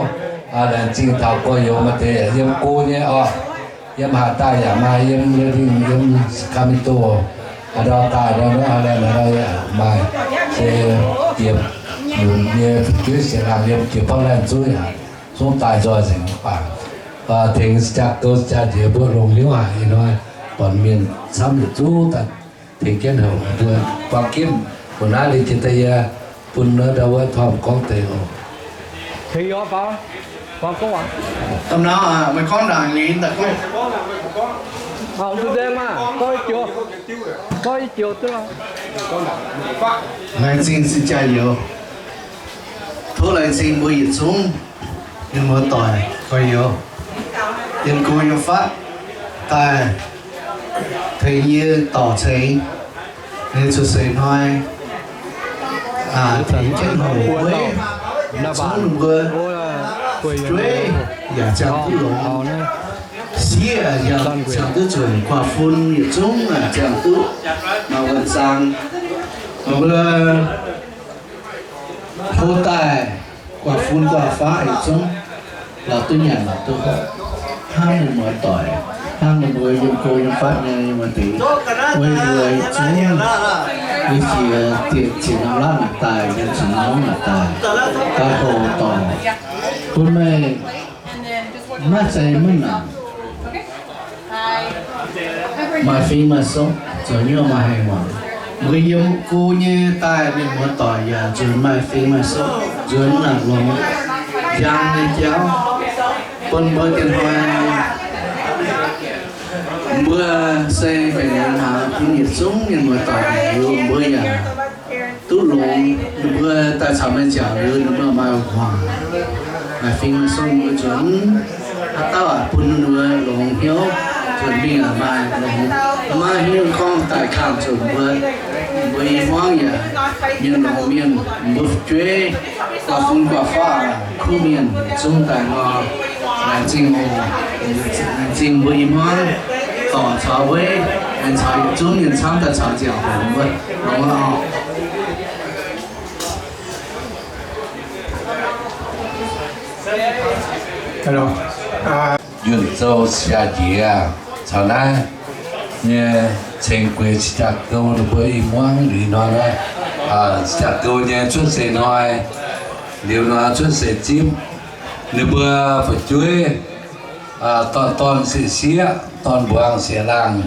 laengz zingh taux gorx-youz maaih deix yiem go nyei oc. Yiem haaix daaih yaac maaih, yiem Liuz Dingh, yiem Sacramento, haaix ndau daaih ndau naaiv, haaix laanh haaix ndau yaac maaih. Se jiex nyunc nyei fu'jueiv sieqv-laangh yiem jiex Portland zungv yaac zungv daaih nzoih nzengc mv baac tengx jaa-gouv jaa-nziex mbuo longx hnyouv haic ih hnoi, buatc mienh camv yietc zungv daaih tengx jienv houc mbuo buang ginv. Mbuo naaiv liuz jiex daaih yie bun ndau wuov tormh gorngv deix oc. Tengx yie gorngv, gorngv aqv. Meih gorngv ndaangc liuz daaih gorngv. Laengz zingh sin jaa-youz. Tov laengz zingh mbuo yietc zungv mienh muoz-doic gorx-youz, yiem go yiem fatv daaih tengx yie dorc ceng nyei cuotv seix hnoi, tengx jienv houc wuov, yietc zungv ninh mbuo fu'jueiv yaac ziangh duqv longx, sieqv yaac ziangh duqv nzunc, guaax-fun yietc zungv ziangh duqv maaih wuonh zaang. Mbuo hlo daaih guaax-fun guaax-faqv yietc zungv lorz duqv nyanc lorz duqv hopv, hnangv ninh muoz-doic, hnangv ninh mbuo yiem go yiem fatv nyei wuov deix, weic mbuo yietc zungv, weic jiex diec ziepc norm laatv naaic daaih, yiem ziepc norm laatv naaic daaih, daaih hoc dorngc bun meih maiv zeiz maiv nangc, maaih fing maaih sopv, zoux nyuoqv maaih hengx muangx. Mbuo yiem go nyei daaih mienh muoz-doic yaac nzuonx maaih fing maaih sopv, nzuonx naaic longx njang nyei jauv. Bun mbuo dienh hnoi, mbuo se mbenc hnaangx bun yietc zungv mienh muoz-doic liuz, mbuo yaac duqv longx. Ninh mbuo daaih caux meih nziaauc liuz, ninh mbuo maaih hmuangx, maaih fing maaih sung, mbuo nzuonx haaix dauh bun ninh mbuo longx hnyouv, nzuonx mingh maaih longx. Maiv hiuv gorngv daaih kangh zuqc mbuo, mbuo i hmuangv yaac mienh longx mienh, mbuo fu'jueiv guaax fun guaax faqv kuv mienh zungv daaih nor, laengz zingh oc. Laengz zingh mbuo i hmuangv dorc caux weiv, laengz caux yietc zungv mienh camv daaih caux nziaauc mbuo longx aqv. Yunh Zou Siaa-Njiec caux naaiv nyei ceng gueix cing-jaa-gou ninh mbuo i hmuangv liuz hnoi naaiv, cing-jaa-gou nyei cuotv seix hnoi, liuz hnoi cuotv seix zipv, ninh mbuo fu'jueiv dorn-dorn sieqv-sieqv, dorn-mbuangz sieqv-laangh,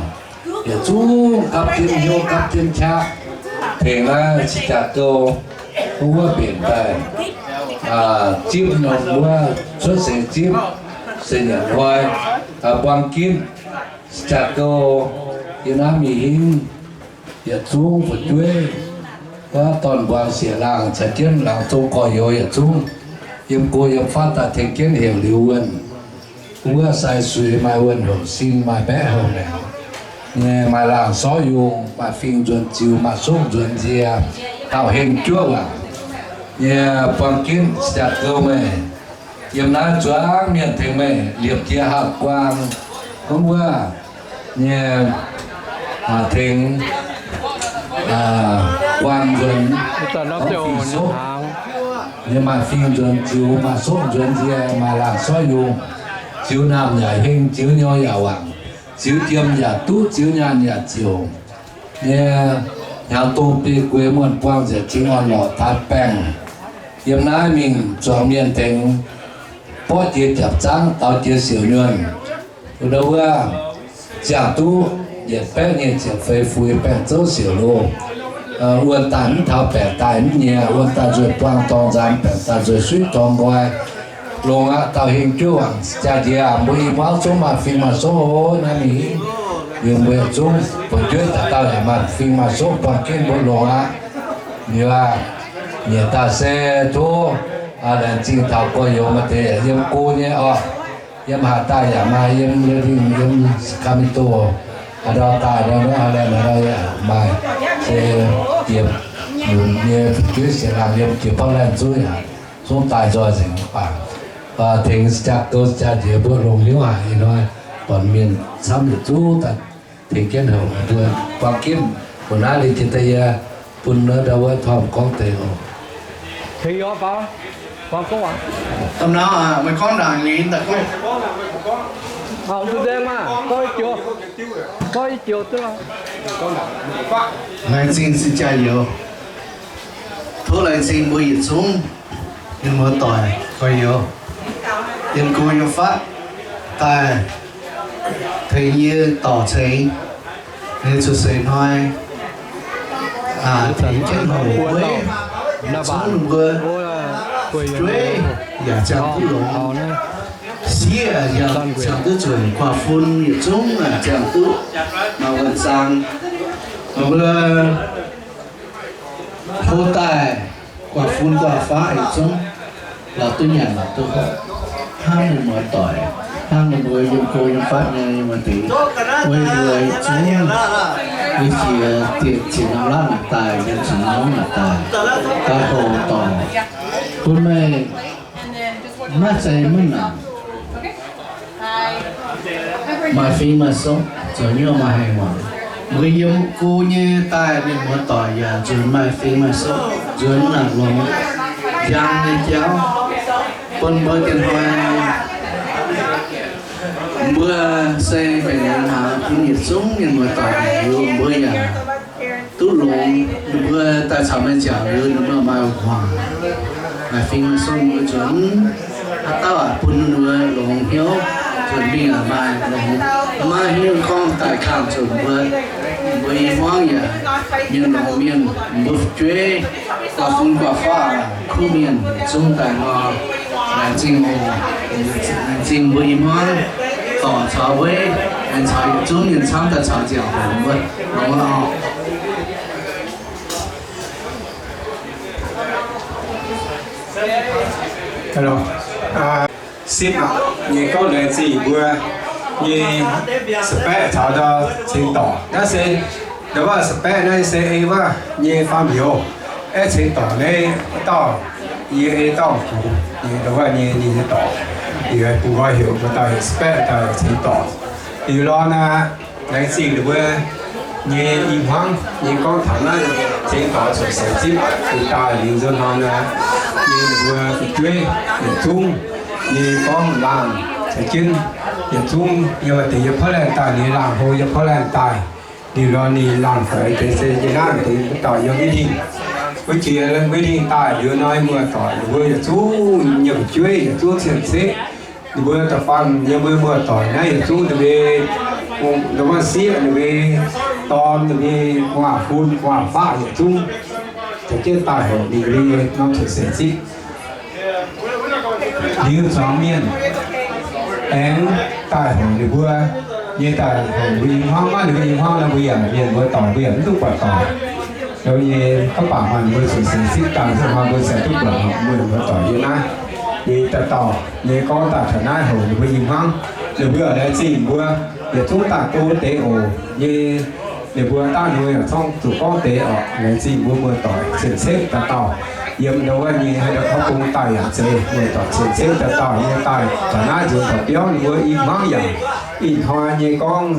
yietc zungv gapv jienv hnyouv gapv jienv qaqv tengx naaiv cing-jaa-gou wuov mbenc daaih zipv norm wuov cuotv seix zipv se nyanc hnoi. Buang ginv cing-jaa-gou yiem naaiv mingh hingv yietc zungv fu'jueiv, wuov dorn-mbuangz sieqv-laangh caux jienv laangz zong gorx-youz yietc zungv yiem go yiem fatv daaih tengx jienv heuc liuz wuonh. Wuov sai suix maaih wuonh houc sin, maaih mbaeqv houc maengc nyei, maaih laangh sortv yungh, maaih fing nzuonx ziux, maaih soqv nzuonx nzie, taux heng juov waac nyei. Buang ginv cing-jaa-gou meih yiem naaiv zuangx mienh tengx meih liepc jiex haav guang, gunv wuov nyei tengx guang nzuonx, gorngv fih soqv nyei, maaih fing nzuonx ziux, maaih soqv nzuonx nzie, maaih laangh sortv yungh, ziux naamh yaac heng, ziux nyouz yaac wangc, ziux jiem yaac duqv, ziux nyaanh yaac ziouc nyei, hnyangx dongh biei gueix muonh buangh nzengc, zingh orn-lorqc taaix baengh. Yiem naaiv mingh zuangx mienh tengx borqv jiex japc zangv, daux jiex siouc nyuonh, wuov ziangh duqv yietc baeqv nyei ziepc feix fuix baengh zouv siouc loh. Wuonh daaih mv taux baengc daaih mv nyiex, wuonh daaih nzueic buangh dorngx nzaanx, baengc daaih nzueic suiv dorngx nqoi. Longx aqv, dauh heng juov wangc jaa-ndiex, mbuo i hmuangv zungv maaih fing maaih soqv oc. Naaiv mingh liuz mbuo yietc zungv fu'jueiv dauh dauh yaac maaih fing maaih soqv, buang ginv mbuo longx aqv. Liuz aac, nyiec daaih se tov laengz zingh taux gorx-youz maaih deix yiem go nyei oc. Yiem haaix daaih yaac maaih, yiem Liuh Lingh, yiem Sacramento, haaix ndau daaih ndau, Highland haaix ndau yaac maaih. Se yiem nyei fu'jueiv sieqv-laangh yiem jiex Portland zungv yaac zungv daaih nzoih nzengc mv baac tengx jaa-gou jaa-njiec mbuo longx hnyouv haic ih hnoi, buatc mienh camv yietc zungv daaih tengx jienv houc mbuo buang jienv. Mbuo naaiv liuz jiex daaih yie bun ndau wuov Tom gorngv deix oc. Tengx yie oc, Baaux. Gorngv hnangv, meih gorngv ndaangc nyei daaih gorngv. Laengz zingh sin jaa-youz. Tov laengz zingh mbuo yietc zungv mienh muoz-doic gorx-youz, yiem go yiem fatv daaih tengx yie dorc ceng nyei cuotv seix hnoi, tengx jienv houc weiv, zungv ninh mbuo fu'jueiv yaac ziangh duqv longx, sieqv yaac ziangh duqv zueic, guaax fun yietc zungv ziangh duqv maaih wuonh zaang. Mbuo hlo daaih guaax fun guaax faqv yietc zungv lorz duqv nyanc lorz duqv hopv, hnangv mienh muoz-doic, hnangv ninh mbuo yiem go yiem fatv nyei maaih deix, weic mbuo yietc zungv, weic jiex diec ziepc norm laatv naaic daaih, yiem ziepc norm laatv naaic daaih, daaih hoc dorngc bun meih maiv zeiz maiv nangc. Maaih fing maaih soqv, zoux hnyouv maaih hengx muangx. Mbuo yiem go nyei daaih mienh muoz-doic yaac nzuonx maaih fing maaih soqv, nzuonx naaic longx njang nyei jauv bun mbuo dienh hnoi. Mbuo se mbenc hnaangx bun yietc zungv mienh muoz-doic liuz, mbuo yaac duqv longx. Ninh mbuo daaih caux meih nziaauc liuz, ninh mbuo maaih hmuangx, maaih fing maaih sung, mbuo nzuonx haaix dauh bun ninh mbuo longx hnyouv, nzuonx mingh maaih longx. Maiv hiuv gorngv daaih kangh zuqc mbuo, mbuo i hmuangv yaac mienh longx mienh, mbuo fu'jueiv guaax fun guaax faqv kuv mienh zungv daaih nor, Laengz zingh oc. Laengz zingh mbuo i hmuangv dorc caux weiv, aengx caux yietc zungv mienh camv daaih caux ziangh hoc mbuo longx aqv. Sipv aqv, nyei gorngv laengz zingh mbuo nyei Sa'baeqv caux ndau cingx dorc. Naaiv se ndau wuov Sa'baeqv naaiv se ei wuov nyei faam youz. Aeqv, cingx dorc naaiv dauh yie ei dauh kungx nyei ndau wuov nyei ninh nyei dorc. Yie bun nqoi heuc mbuo dauh heuc Sa'baeqv, dauh heuc cingx dorc. Liuz lorz naaiv, laengz zingh ninh mbuo nyei i hmuangv nyei gorngv taux naaiv cingx dorc cuotv seix zipv daaih liuz nzunc hnoi naaiv, nyei ninh mbuo fu'jueiv yietc zungv nyei gorngv laangh caux jienv yietc zungv nyei maaih deix yiem Portland daaih, ninh laangh hlo yiem Portland daaih. Liuz lorz ninh laangh feix deix se yie naaiv deix dauh yiem Win Dingh. Wuov jiex Win Dingh daaih liuz nor, muoz-doic ninh mbuo yietc zungv nyei fu'jueiv yietc zungv cien-ceqv. Ninh mbuo da'faanh yiem mbuo muoz-doic naaiv yietc zungv ninh mbuo, ndau wuov sieqv ninh mbuo, dorn ninh mbuo, gu'nguaaz-fun gu'nguaaz-faqv yietc zungv caux jienv daaih hoc ninh mbuo nyei norm cuotv seix zipv. Liuz zuangx mienh aengx daaih hoc ninh mbuo nyei, daaih hoc mbuo i hmuangv, maiv ninh mbuo i hmuangv nor, mbuo yaac mienh muoz-doic mbuo yaac mv duqv buatc doic. Liuz nyei gorngv baac maaih mbuo cuotv seix zipv daaih nzunc hnoi mbuo cingx duqv buatc mbuo muoz-doic yiem naaiv. Nyei dauh dauh nyei gorngv daaih taux naaiv hoc ninh mbuo i hmuangv, ninh mbuo laengz zingh mbuo yietc zungv daaih go deix oc. Nyei ninh mbuo daaih ninh mbuo yaac zorqv zuqc gorngv deix oc. Laengz zingh mbuo muoz-doic cien-ceqv dauh dauh yiem ndau wuov nyei haaix dauh kouv bung daaih yaac zeiz, muoz-doic cien-ceqv dauh dauh nyei daaih taux naaiv nzuonx taux biauv ninh mbuo i hmuangv yaac ih hnoi nyei gorngv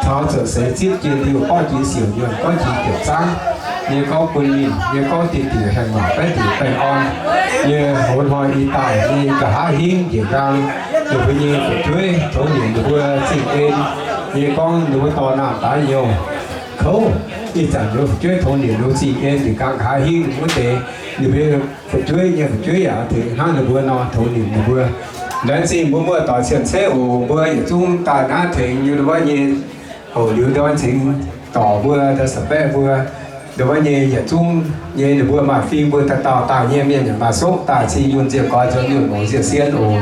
taux cuotv seix zipv jiex liuz gorngv jiex siouc nyuonh gorngv jiex diepc zaangv nyei gorngv bun ninh nyei gorngv diuh diuc haengh waac baeqv diuc baengh orn. Yie hoz hnoi i daaih nyei nqa'haav hingv njiec nqaang ninh mbuo nyei fu'jueiv tongx nimc ninh mbuo zingh en. Yie gorngv ninh mbuo dorh naamh daaih nyouh kouv, ih zanc ninh mbuo fu'jueiv tongx nimc ninh mbuo zingh en njiec nqaang nqa'haav hingv wuov deix, ninh mbuo fu'jueiv nyei fu'jueiv yaac tengx hnangv ninh mbuo nor tongx nimc ninh mbuo. Laengz zingh mbuo muoz-doic cien-ceqv oc. Mbuo yietc zungv daaih naaiv tengx yie ndau wuov nyei hoc liuz ndau wuov cingx dorc mbuo, ndau Sa'baeqv mbuo, ndau wuov nyei yietc zungv nyei ninh mbuo maaih fing mbuo dauh dauh daaih nyei mienh yaac maaih sopv daaih cing yunh nziec goix nzuonx nyuonh mongc nziec sien oc.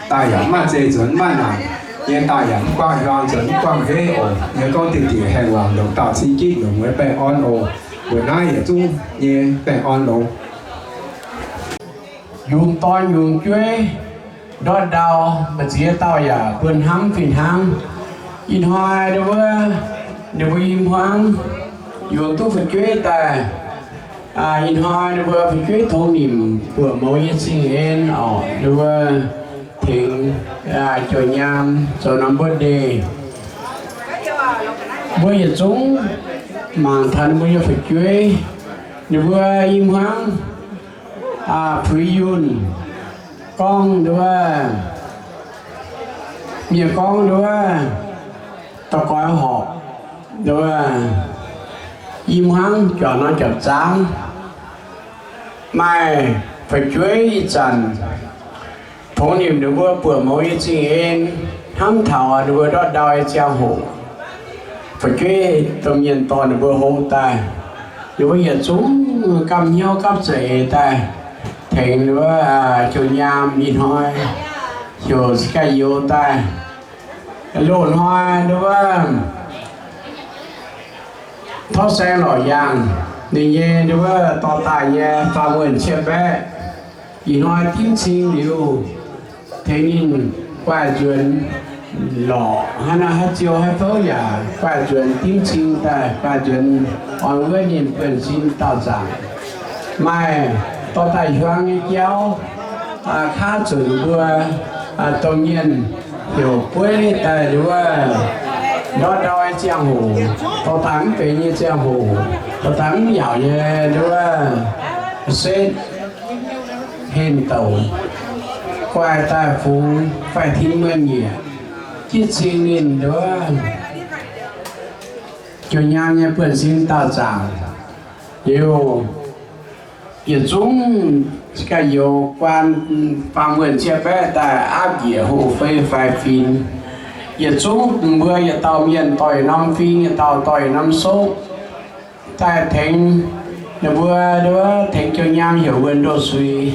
Daaih yaac mv maaih zei nzuonx mv maaih naanc nyei, daaih yaac mv guangc hiuang nzuonx mv guangc heiv oc. Yie gorngv diuh diuc haengh waac longc dauh cing jiv longc mueiz baengh orn oc. Mbuo naaiv yietc zungv nyei baengh orn longx. Yungz dorn yungz jueiv, ndortv ndau, mbu'ziex dauh yaac buonv hnamv fih hnangv. Ih hnoi ndau wuov, ninh mbuo i hmuangv yungz duqv fu'jueiv daaih. Ih hnoi ninh mbuo fu'jueiv tongx nimc buoqc mouz nyei zingh en oc. Ninh mbuo tengx jouh nyaam zoux norm birthday. Mbuo yietc zungv mangc taux ninh mbuo nyei fu'jueiv. Ninh mbuo i hmuangv puix yunh gorngv ndau wuov, mienh gorngv ndau wuov, da'goix horpc ndau wuov, i hmuangv juangc norm juangc zaangv. Maaih fu'jueiv ih zanc tongx nimc ninh mbuo buoqc mouz nyei zingh en, hnamv taux ninh mbuo ndortv ndau nyei ziangh hoc, fu'jueiv domh mienh dorh ninh mbuo hlo daaih. Ninh mbuo yietc zungv gamh hnyouv gapv za'eix daaih tengx ninh mbuo jouh nyaam ih hnoi heuc se ganh youz daaih. Loz-hnoi ndau wuov tov saeng lorqc yaangh, ninh nyei ndau wuov dorh daaih nyei faam wuonh cien-baeqv, ih hnoi dimv cing liuz, tengx ninh guaih nzuonx lorqc, haaix nor haaix ziou haaix fouv yaac guaih nzuonx dimv cing daaih, guaih nzuonx orn wuov ninh buonv sin daauh zaangc. Maaih dorh daaih hiuang nyei jauv, kaav zuqc mbuo domh mienh heuc bueiv daaih wuov ndortv ndau nyei ziangh hoc, dorh daaih mv benx nyei ziangh hoc, dorh daaih mv yaauc nyei wuov setv henh douc, guaih daaih fungx faix-tin muonh nyiec, jiv cing ninh wuov jouh nyaam nyei buonv sin daauh zaangc. Liuz yietc zungv ganh youz guaan faam wuonh cien-baeqv daaih aapv njiec hungh fei faix-fin. Yietc zungv mbuo yietc dauh mienh dorh yietc norm fing, yietc dauh dorh yietc norm sopv daaih tengx ninh mbuo, wuov tengx jouh nyaam heuc wuonh ndoh suix.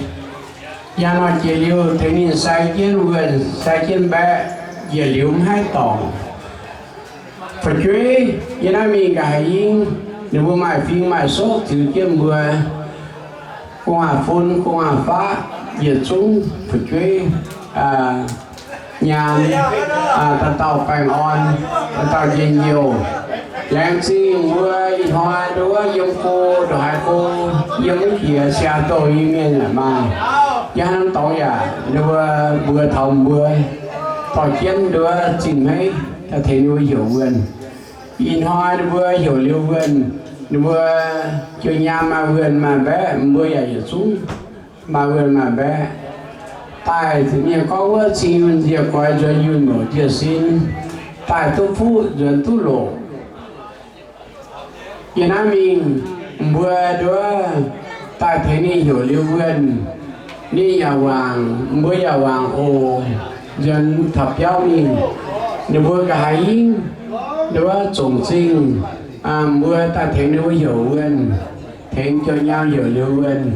Hnangv nor jiex liuz tengx ninh sai jienv wuonh, sai jienv mbaeqv, yietc liuz mv haih dorngc. Fu'jueiv yiem naaiv mingh nqa'haav hingv, ninh mbuo maaih fing maaih soqv ziux jienv mbuo gu'nguaaz-fun gu'nguaaz-faqv yietc zungv fu'jueiv nyaanh, dauh dauh baengh orn, dauh dauh njien-youh. Laengz zingh mbuo ih hnoi nduov yiem go, ndongc haaix go, yiem wuov jiex siaa-douh nyei mienh yaac maaih. Yangh haaix norm dorngx yaac ninh mbuo mbuox taux mbuo dorh jienv nduov zingh hmeiv daaih tengx ninh mbuo heuc wuonh. Ih hnoi ninh mbuo heuc liuz wuonh, ninh mbuo jiu nyaam maaih wuonh maaih mbaeqv, mbuo yaac yietc zungv maaih wuonh maaih mbaeqv. Daaih mienh gorngv wuov cing yunh nziec goix nzuonx yunh mouc jiez sin, daaih duqv fuqv nzuonx duqv loqc. Yiem naaiv mingh mbuo nduov daaih tengx ninh heuc liuz wuonh, ninh yaac wangc, mbuo yaac wangc oc. Nzuonx taux biauv mingh, ninh mbuo nqa'haav hingv nduov zongc zingh, mbuo daaih tengx ninh mbuo heuc wuonh, tengx jiu nyaam heuc liuz wuonh.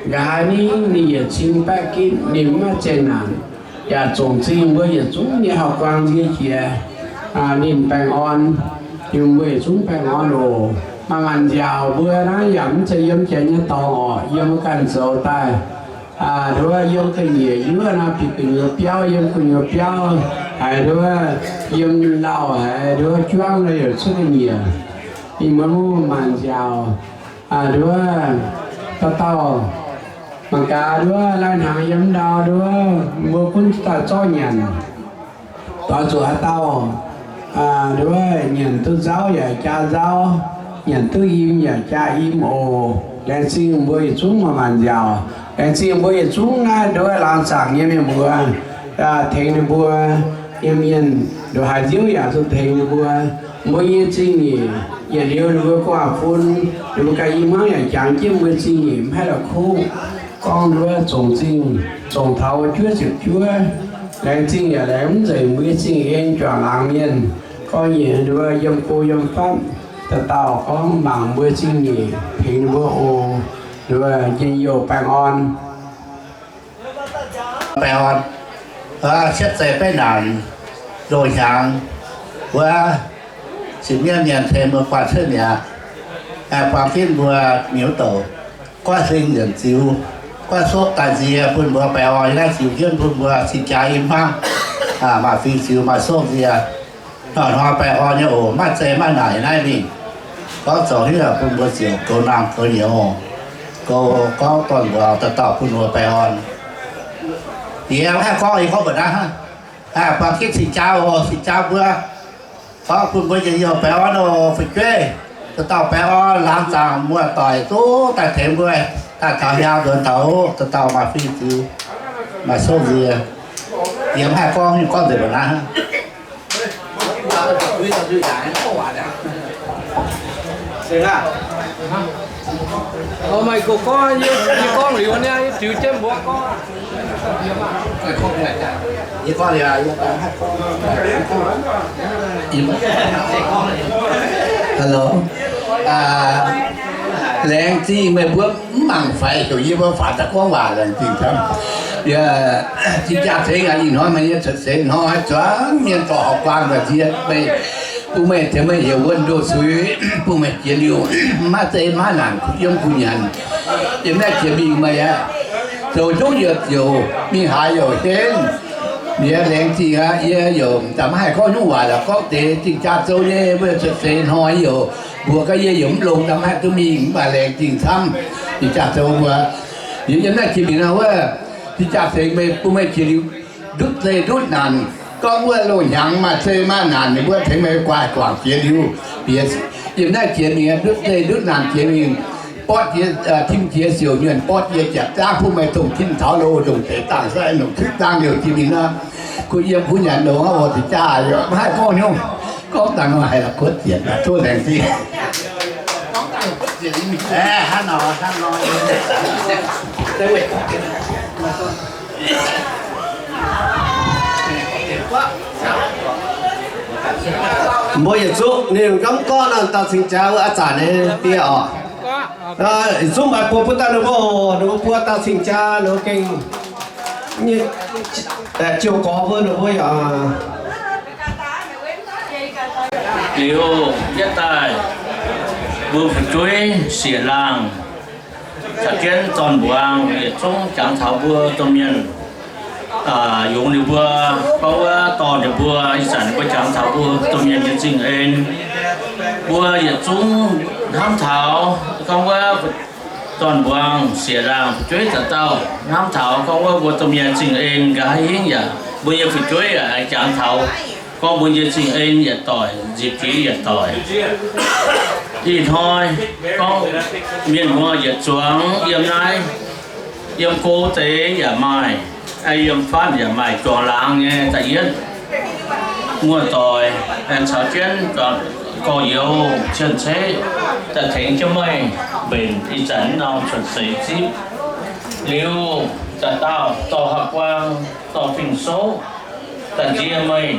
Nqa'haav hingv ninh yietc cin baeqv gitv, ninh mv maaih zeqc naanc, yaac zongc zingh mbuo yietc zungv nyei hauv guang nzie jiex, ninh baengh orn, yiem mbuo yietc zungv baengh orn oc. Maaih maanc nziaauc mbuo naaiv yaac mv zeiz yiem jiex nyei dorngx oc, yiem wuov ganh zoux daaih. Nduov yiem ga'nyiec yuov nor bieqc gu'nyuoz biauv, yiem gu'nyuoz biauv haiz nduov yiem lauh haiz nduov juangv nor yaac cuotv ga'nyiec. Ih muonz mbuo maanc nziaauc nduov dauh dauh mangc gaax nduov lai-hnaangx yiem ndau nduov mbuo gunv daaih zorqv nyanc. Doix zuqc haaix dauh nduov nyanc duqv nzauv yaac jaa nzauv, nyanc duqv im yaac jaa im oc. Laengz zingh mbuo yietc zungv maaih maanc nziaauc. Laengz zingh mbuo yietc zungv naaiv nduov laangz zaangc nyei mienh mbuo, tengx ninh mbuo nyei mienh, ndongc haaix nziouv yaac zuqc tengx ninh mbuo. Mbuo nyei zingh nyeic yietc liuz ninh mbuo gu'nguaaz-fun, ninh mbuo ganh i hmuangv yaac jangx jienv mbuo zingh nyeic mv haih la'kuqv gorngv nduov zongc zingh, zongc taux wuov juov ziepc juov. Laengz zingh yaac laengz mv nzengc mbuo nyei zingh en juangc laangz mienh gorngv nyeic nduov yiem go yiem fatv, dauh dauh gorngv mangc mbuo zingh nyeic tengx ninh mbuo oc. Nduov njien-youh baengh orn. Baengh orn, siepv zeih beiv naanc, loz-hnyangx, wuov, ziepc nyeiv mienh tengx mbuo guaax cuotv mi'aqv. Buang ginv mbuo miuc douc, goiv hling nzengc ziux, goiv soqv daaih nzie bun mbuo baengh orn, yie naaiv ziux jienv bun mbuo cing-jaa i hmuangv, maaih fing ziux maaih soqv nzie. Hnoi-hnoi baengh orn nyei oc, maaih zeih maaih naanc naaiv mingh. Gorngv zoux hnyouv bun mbuo ziouc goux naamh goux nyouz, goux gorngv dorn-mbuox dauh dauh bun mbuo baengh orn. Yie mv haih gorngv, yie gorngv mbuox naaiv hnangv. Buang ginv cing-jaa oc, cing-jaa mbuo. Gorngv bun mbuo njien-youh baengh orn oc, fu'jueiv. Dauh dauh baengh orn, laangz zaangc muoz-doic zungv daaih tengx mbuo daaih taux hnyangx nzuonx taux, dauh dauh maaih fing ziux, maaih soqv nzie. Yie mv haih gorngv, gorngv nzengc mbuox naaiv hnangv. Meih gorngv, yie gorngv liuz niaa, yie ziux jienv mbuox gorngv. Hello. Laengz zingh meih mbuo mv mangc faix heuc yie mbuo faaux daaih gorngv waac laengz zingh camv. Yie, zinh jaa tengx aqv, ih hnoi meih nyei cuotv seix hnoi zuangx mienh dorh horqc guaan mbu'ziex meih, bun meih tengx meih heuc wuonh ndoh suix, bun meih jiex liuz maiv zeiz maiv naanc kuh yiem kuh nyanc. Yiem naaiv jiex mingh meih aqv, zoux zungv youc ziouc mingh haaix youc henv. Yie laengz zingh aqv, yie youc daaih maiv haih gorngv nyungc waac lorqc, gorngv deix zinh jaa zoux nyei mbuo cuotv seix hnoi youc mbuox gaax yie youc mv longx, daaih maiv haih duqv mingh, mv baac laengz zingh camv. Zinh jaa zoux mbuo, yie yiem naaiv jiex mingh nor wuov, zinh jaa tengx meih, bun meih jiex liuz ndutv zeih ndutv naanc, gorngv wuov loz-hnyangx maaih zeih maaih naanc, ninh mbuo tengx meih guaax guangc jiex liuz, bieqc yiem naaiv jiex mingh ndutv zeih ndutv naanc jiex mingh, bortv jiex, tim jiex siouc nyuonh bortv jiex jaax zaangv bun meih dongh tin taux loz ndongc deix dangh sai ndongc cuiv zaang liouc jiex mingh nor, kuh yiem kuh nyanc ndongc oc. Zinh jaa yaac maiv haih gorngv nyungc, gorngv dangh nor haiz la'kuotv zienc, tov laengz zingh. Mbuo yietc zungv ninh mv gorngv nor, dauh cing-jaa wuov a'zanc nyei die oc. Yietc zungv maaih buo bun daaih ninh mbuo oc, ninh mbuo buo dauh cing-jaa ninh mbuo gengh nyei, ziouc gorx mbuo ninh mbuo yaac liuz yietv daaih mbuo fu'jueiv siec laangh caux jienv zorn-mbuangz yietc zungv jangx taux mbuo domh mienh, yungz ninh mbuo, gorngv wuov dorh ninh mbuo, ih zanc ninh mbuo jangx taux mbuo domh mienh nyei zingh en. Mbuo yietc zungv hnamv taux gorngv wuov zorn-mbuangz siec laangh fu'jueiv dauh dauh hnamv taux gorngv wuov mbuo domh mienh zingh en nqa'haav hingv yaac mbuo nyei fu'jueiv yaac jangx taux gorngv mbuo nyei zingh en yietc doic nzipc jiex yietc doic. Ih hnoi gorngv mienh muoz yietc zuangx yiem naaiv, yiem go deix yaac maaih, yiem fatv yaac maaih juangc laangz nyei da'yietv muoz-doic, caux jienv gorx-youz cien-ceqv daaih tengx jienv meih mbenc ih zanc norm cuotv seix zipv. Liuz dauh dauh dorh hauv-guaang, dorh fing-soqv daaih nzie meih,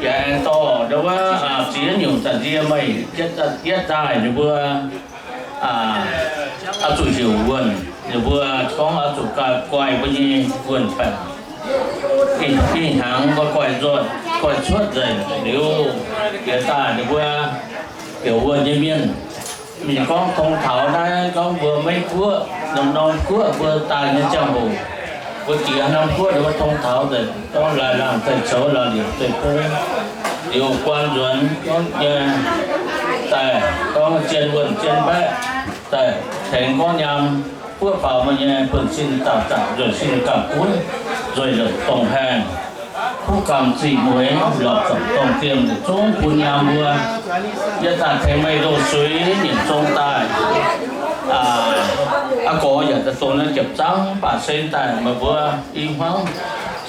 yaac aengx dorh ndau wuov ziex nyungc daaih nzie meih, yietv daaih ninh mbuo oix zuqc heuc wuonh, ninh mbuo gorngv oix zuqc guai mbuo nyei wuonh baengc. Ih hnyangx mbuo guai nzuonx, guai cuotv nzengc liuz, yietv daaih ninh mbuo heuc wuonh nyei mienh, mienh gorngv tong taux naaiv gorngv mbuo Meiv Guoqv, norm-norm guoqv mbuo daaih nyei ziangh hoc, mbuo jiex norm guoqv ninh mbuo tong taux nzengc, gorngv laih laangh zeih coux, laih liouc zeih bung, liuz guan nzuonx gorngv nyei daaih gorngv zien wuonh zien mbaeqc daaih tengx gorngv nyaam buov faaux meih nyei buonv-sin zaangc zaangc nzueic sin gapv gunv nzueic lomc dongh haengh, kuv gamh ziqc mueiz lorqc zorc dongh diemh yietc zungv bun nyaam mbuo. Yie daaih tengx meih loz-suiv nyiemc zong daaih. Aa gorx yaac daaih dongh naaiv jiepc zangv baac sen daaih meih mbuo i hmuangv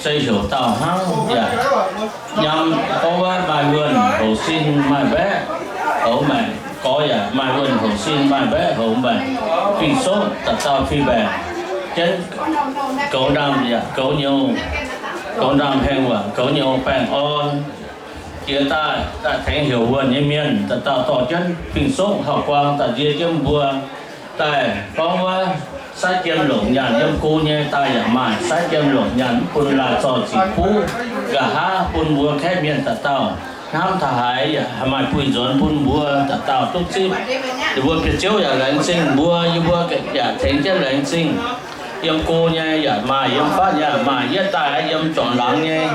se heuc dauh hnangv yaac nyaam gorngv wuov maaih wuonh houc sin maaih mbaeqc houc maengc. Gorx yaac maaih wuonh houc sin maaih mbaeqc houc maengc. Fing-soqv dauh dauh fih mbaengc jienv goux ndaamv yaac goux nyouz, goux ndaamv hengx waac goux nyouz baengh orn. Jiex daaih daaih tengx heuc wuonh nyei mienh dauh dauh dorh jienv fing-soqv hauv-guaang daaih nzie jienv mbuo. Daaih gorngv wuov saiv jiem longc nyaanh yiem go nyei daaih yaac maaih, saiv jiem longc nyaanh mv bun laaih zorh ziqc buv, nqa'haav bun mbuo kaeqv mienh dauh dauh hnamv taux haaix yaac haih maaih buih nzuonx bun mbuo dauh dauh duqv zipv. Ninh mbuo biauv-ziouv yaac laengz zingh mbuo, yie mbuo yaac tengx jienv laengz zingh. Yiem go nyei yaac maaih, yiem fatv yaac maaih, yietv daaih yiem juangc laangz nyei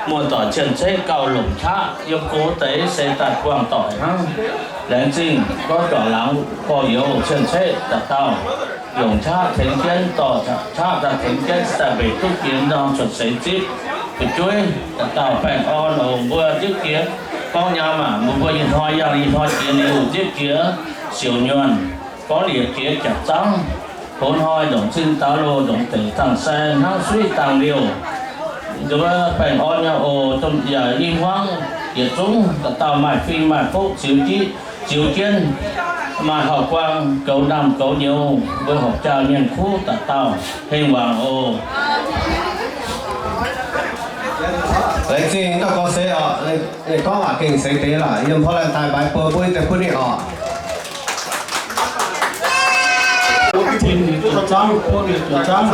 muoz-doic cien-ceqv gauh longc qaqv. Yiem go deix se daaih buangh doic hnangv. Laengz zingh gorngv juangc laangz gorx-youz cien-ceqv dauh dauh longc qaqv tengx jienv, dorh qaqv daaih tengx jienv daaih mbenc duqv jiex norm cuotv seix zipv. Fu'jueiv dauh dauh baengh orn oc. Mbuo nzipv jiex gorngv nyaam aac, mbuo ih hnoi yangh ih hnoi jiex liuz nzipv jiex siouc nyuonh. Gorngv liepc jiex japc zangv, hoz hnoi ndongc zinh daux loz, ndongc deic dangh sai, hnangv suiv dangh liouh. Nduov baengh orn nyei oc. Yaac i hmuangv yietc zungv dauh dauh maaih fing maaih foqv ziux jienv, ziux jienv maaih hauv-guaang goux ndaamv goux nyouz, mbuo horpc jaa mienh kuv dauh dauh hengh waangc oc. Laengz zingh dauh gorx seix oc. Ninh gorngv waac gengh seix deix laac, yiem porv laanh daaih mbaix buo mbuo deix bun ninh oc. Tin ninh zuqc zaangv, bun ninh zuqc zaangv,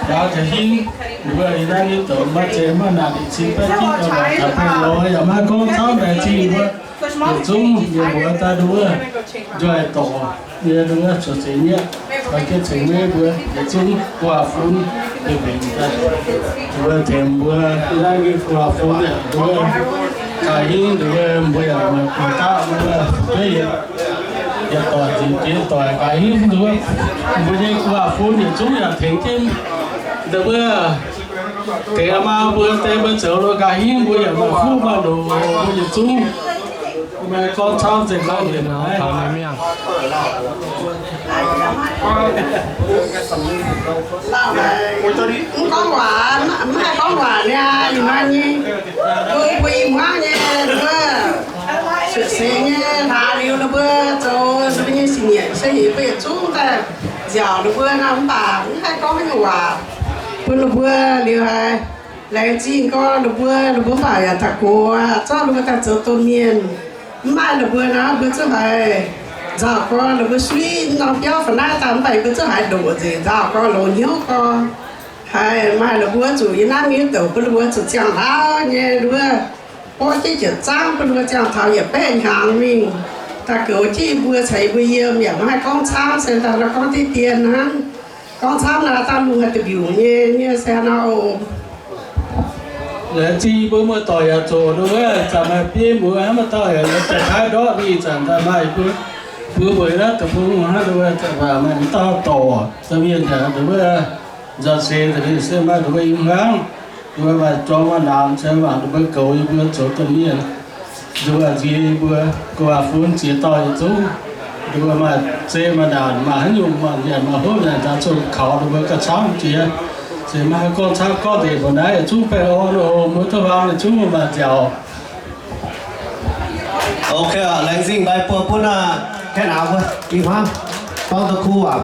yaac taux hingv mbuo ih naaiv nyei doqc maiv zeiz maiv naanc, cin baeqv jiv daaih lorz taux baengh lorz yaac maiv gorngv camv, laengz zingh mbuo yietc zungv mienh muoz daaih nduov nzoih dorc nyei nduov cuotv seix nyei, caux jienv ceng meiv mbuo yietc zungv gu'nguaaz-fun mbenc daaih, mbuo tengx mbuo ih naaiv nyei gu'nguaaz-fun nduov, taux hingv nduov mbuo yaac maaih gu'nguaaz daaih mbuo fu'jueiv yietc doic nzipc jiex doic, taux hingv nduov mbuo nyei gu'nguaaz-fun yietc zungv yaac tengx jienv nduov mbuo tengx maa mbuo deix mbuo zoux lo, taux hingv mbuo yaac maaih fuqv maaih loc, mbuo yietc zungv maaih gorngv camv nzengc gorngv njiec naaiv. Mv gorngv waac, mv haih gorngv waac niaa, ih hnoi nyei, mbuo, mbuo i hmuangv nyei, mbuo cuotv seix nyei hlaax liuz, ninh mbuo zoux ninh mbuo nyei singx-nyeic se heuc mbuo yietc zungv daaih nziaauc ninh mbuo nor, mv baac mv haih gorngv haaix nyungc waac bun ninh mbuo liuz haiz laengz zingh gorx ninh mbuo, ninh mbuo mv baac yaac daaih gox aqv, zorqv ninh mbuo daaih zoux domh mienh. Mv maaih ninh mbuo nor, mbuo zungv haiz nzauh gorx, ninh mbuo suiv norm biauv faaux naaiv daaih, mv baac mbuo zungv haiz ndoqc nzengc, nzauh gorx, longx hnyouv gorx. Haiz maaih la'buo zuqc yie naaiv mingh douc bun la'buo zuqc ziangh hlauv nyei, wuov borqv jienv ziepc zangv bun la'buo ziangh taux yietc baeqv hnyangx mingh. Daaih goux jienv yie mbuo caux yie mbuo yiem yaac maiv haih gorngv camv, se daaih nor gorngv diqv dien hnangv. Gorngv camv naaic daaih lungh haih duqv mbiungc nyei, nyei se nor oc. Laengz zingh yie mbuo muoz-doic yaac zoqc nduov wuov zanc maaih bieiv mbuo hnangv maaih dauh yaac lorz jaax-kaiv ndortv mingh zanc daaih maaih yie mbuo, mbuo mbuo naaiv deic-bung hnangv nduov wuov zanc maaih m'dauh dorc, za'mienh yaac nduov wuov nzauh seix da'nyeic se maaih nduov wuov i hmuangv, nduov maaih jorm maaih naamx se mangc nduov mbuo goux yie mbuo zoux domh mienh. Nduov nziex yie mbuo gu'nguaaz-fun ziex dauh yietc zungv. Nduov maaih zei maaih naanc maaih haaix nyungc maaih nyanc maaih hopv nyanc daaih zuqc kaux nduov mbuo gauh camv jiex. Se maiv haih gorngv camv gorngv deix mbuo naaiv yietc zungv baengh orn oc, mbuo duqv hlang yietc zungv maaih nziaauc. Ok, laengz zingh mbaih buo bun aa, kaeqv nauz mbuo i hmuangv gorngv duqv kuv waac.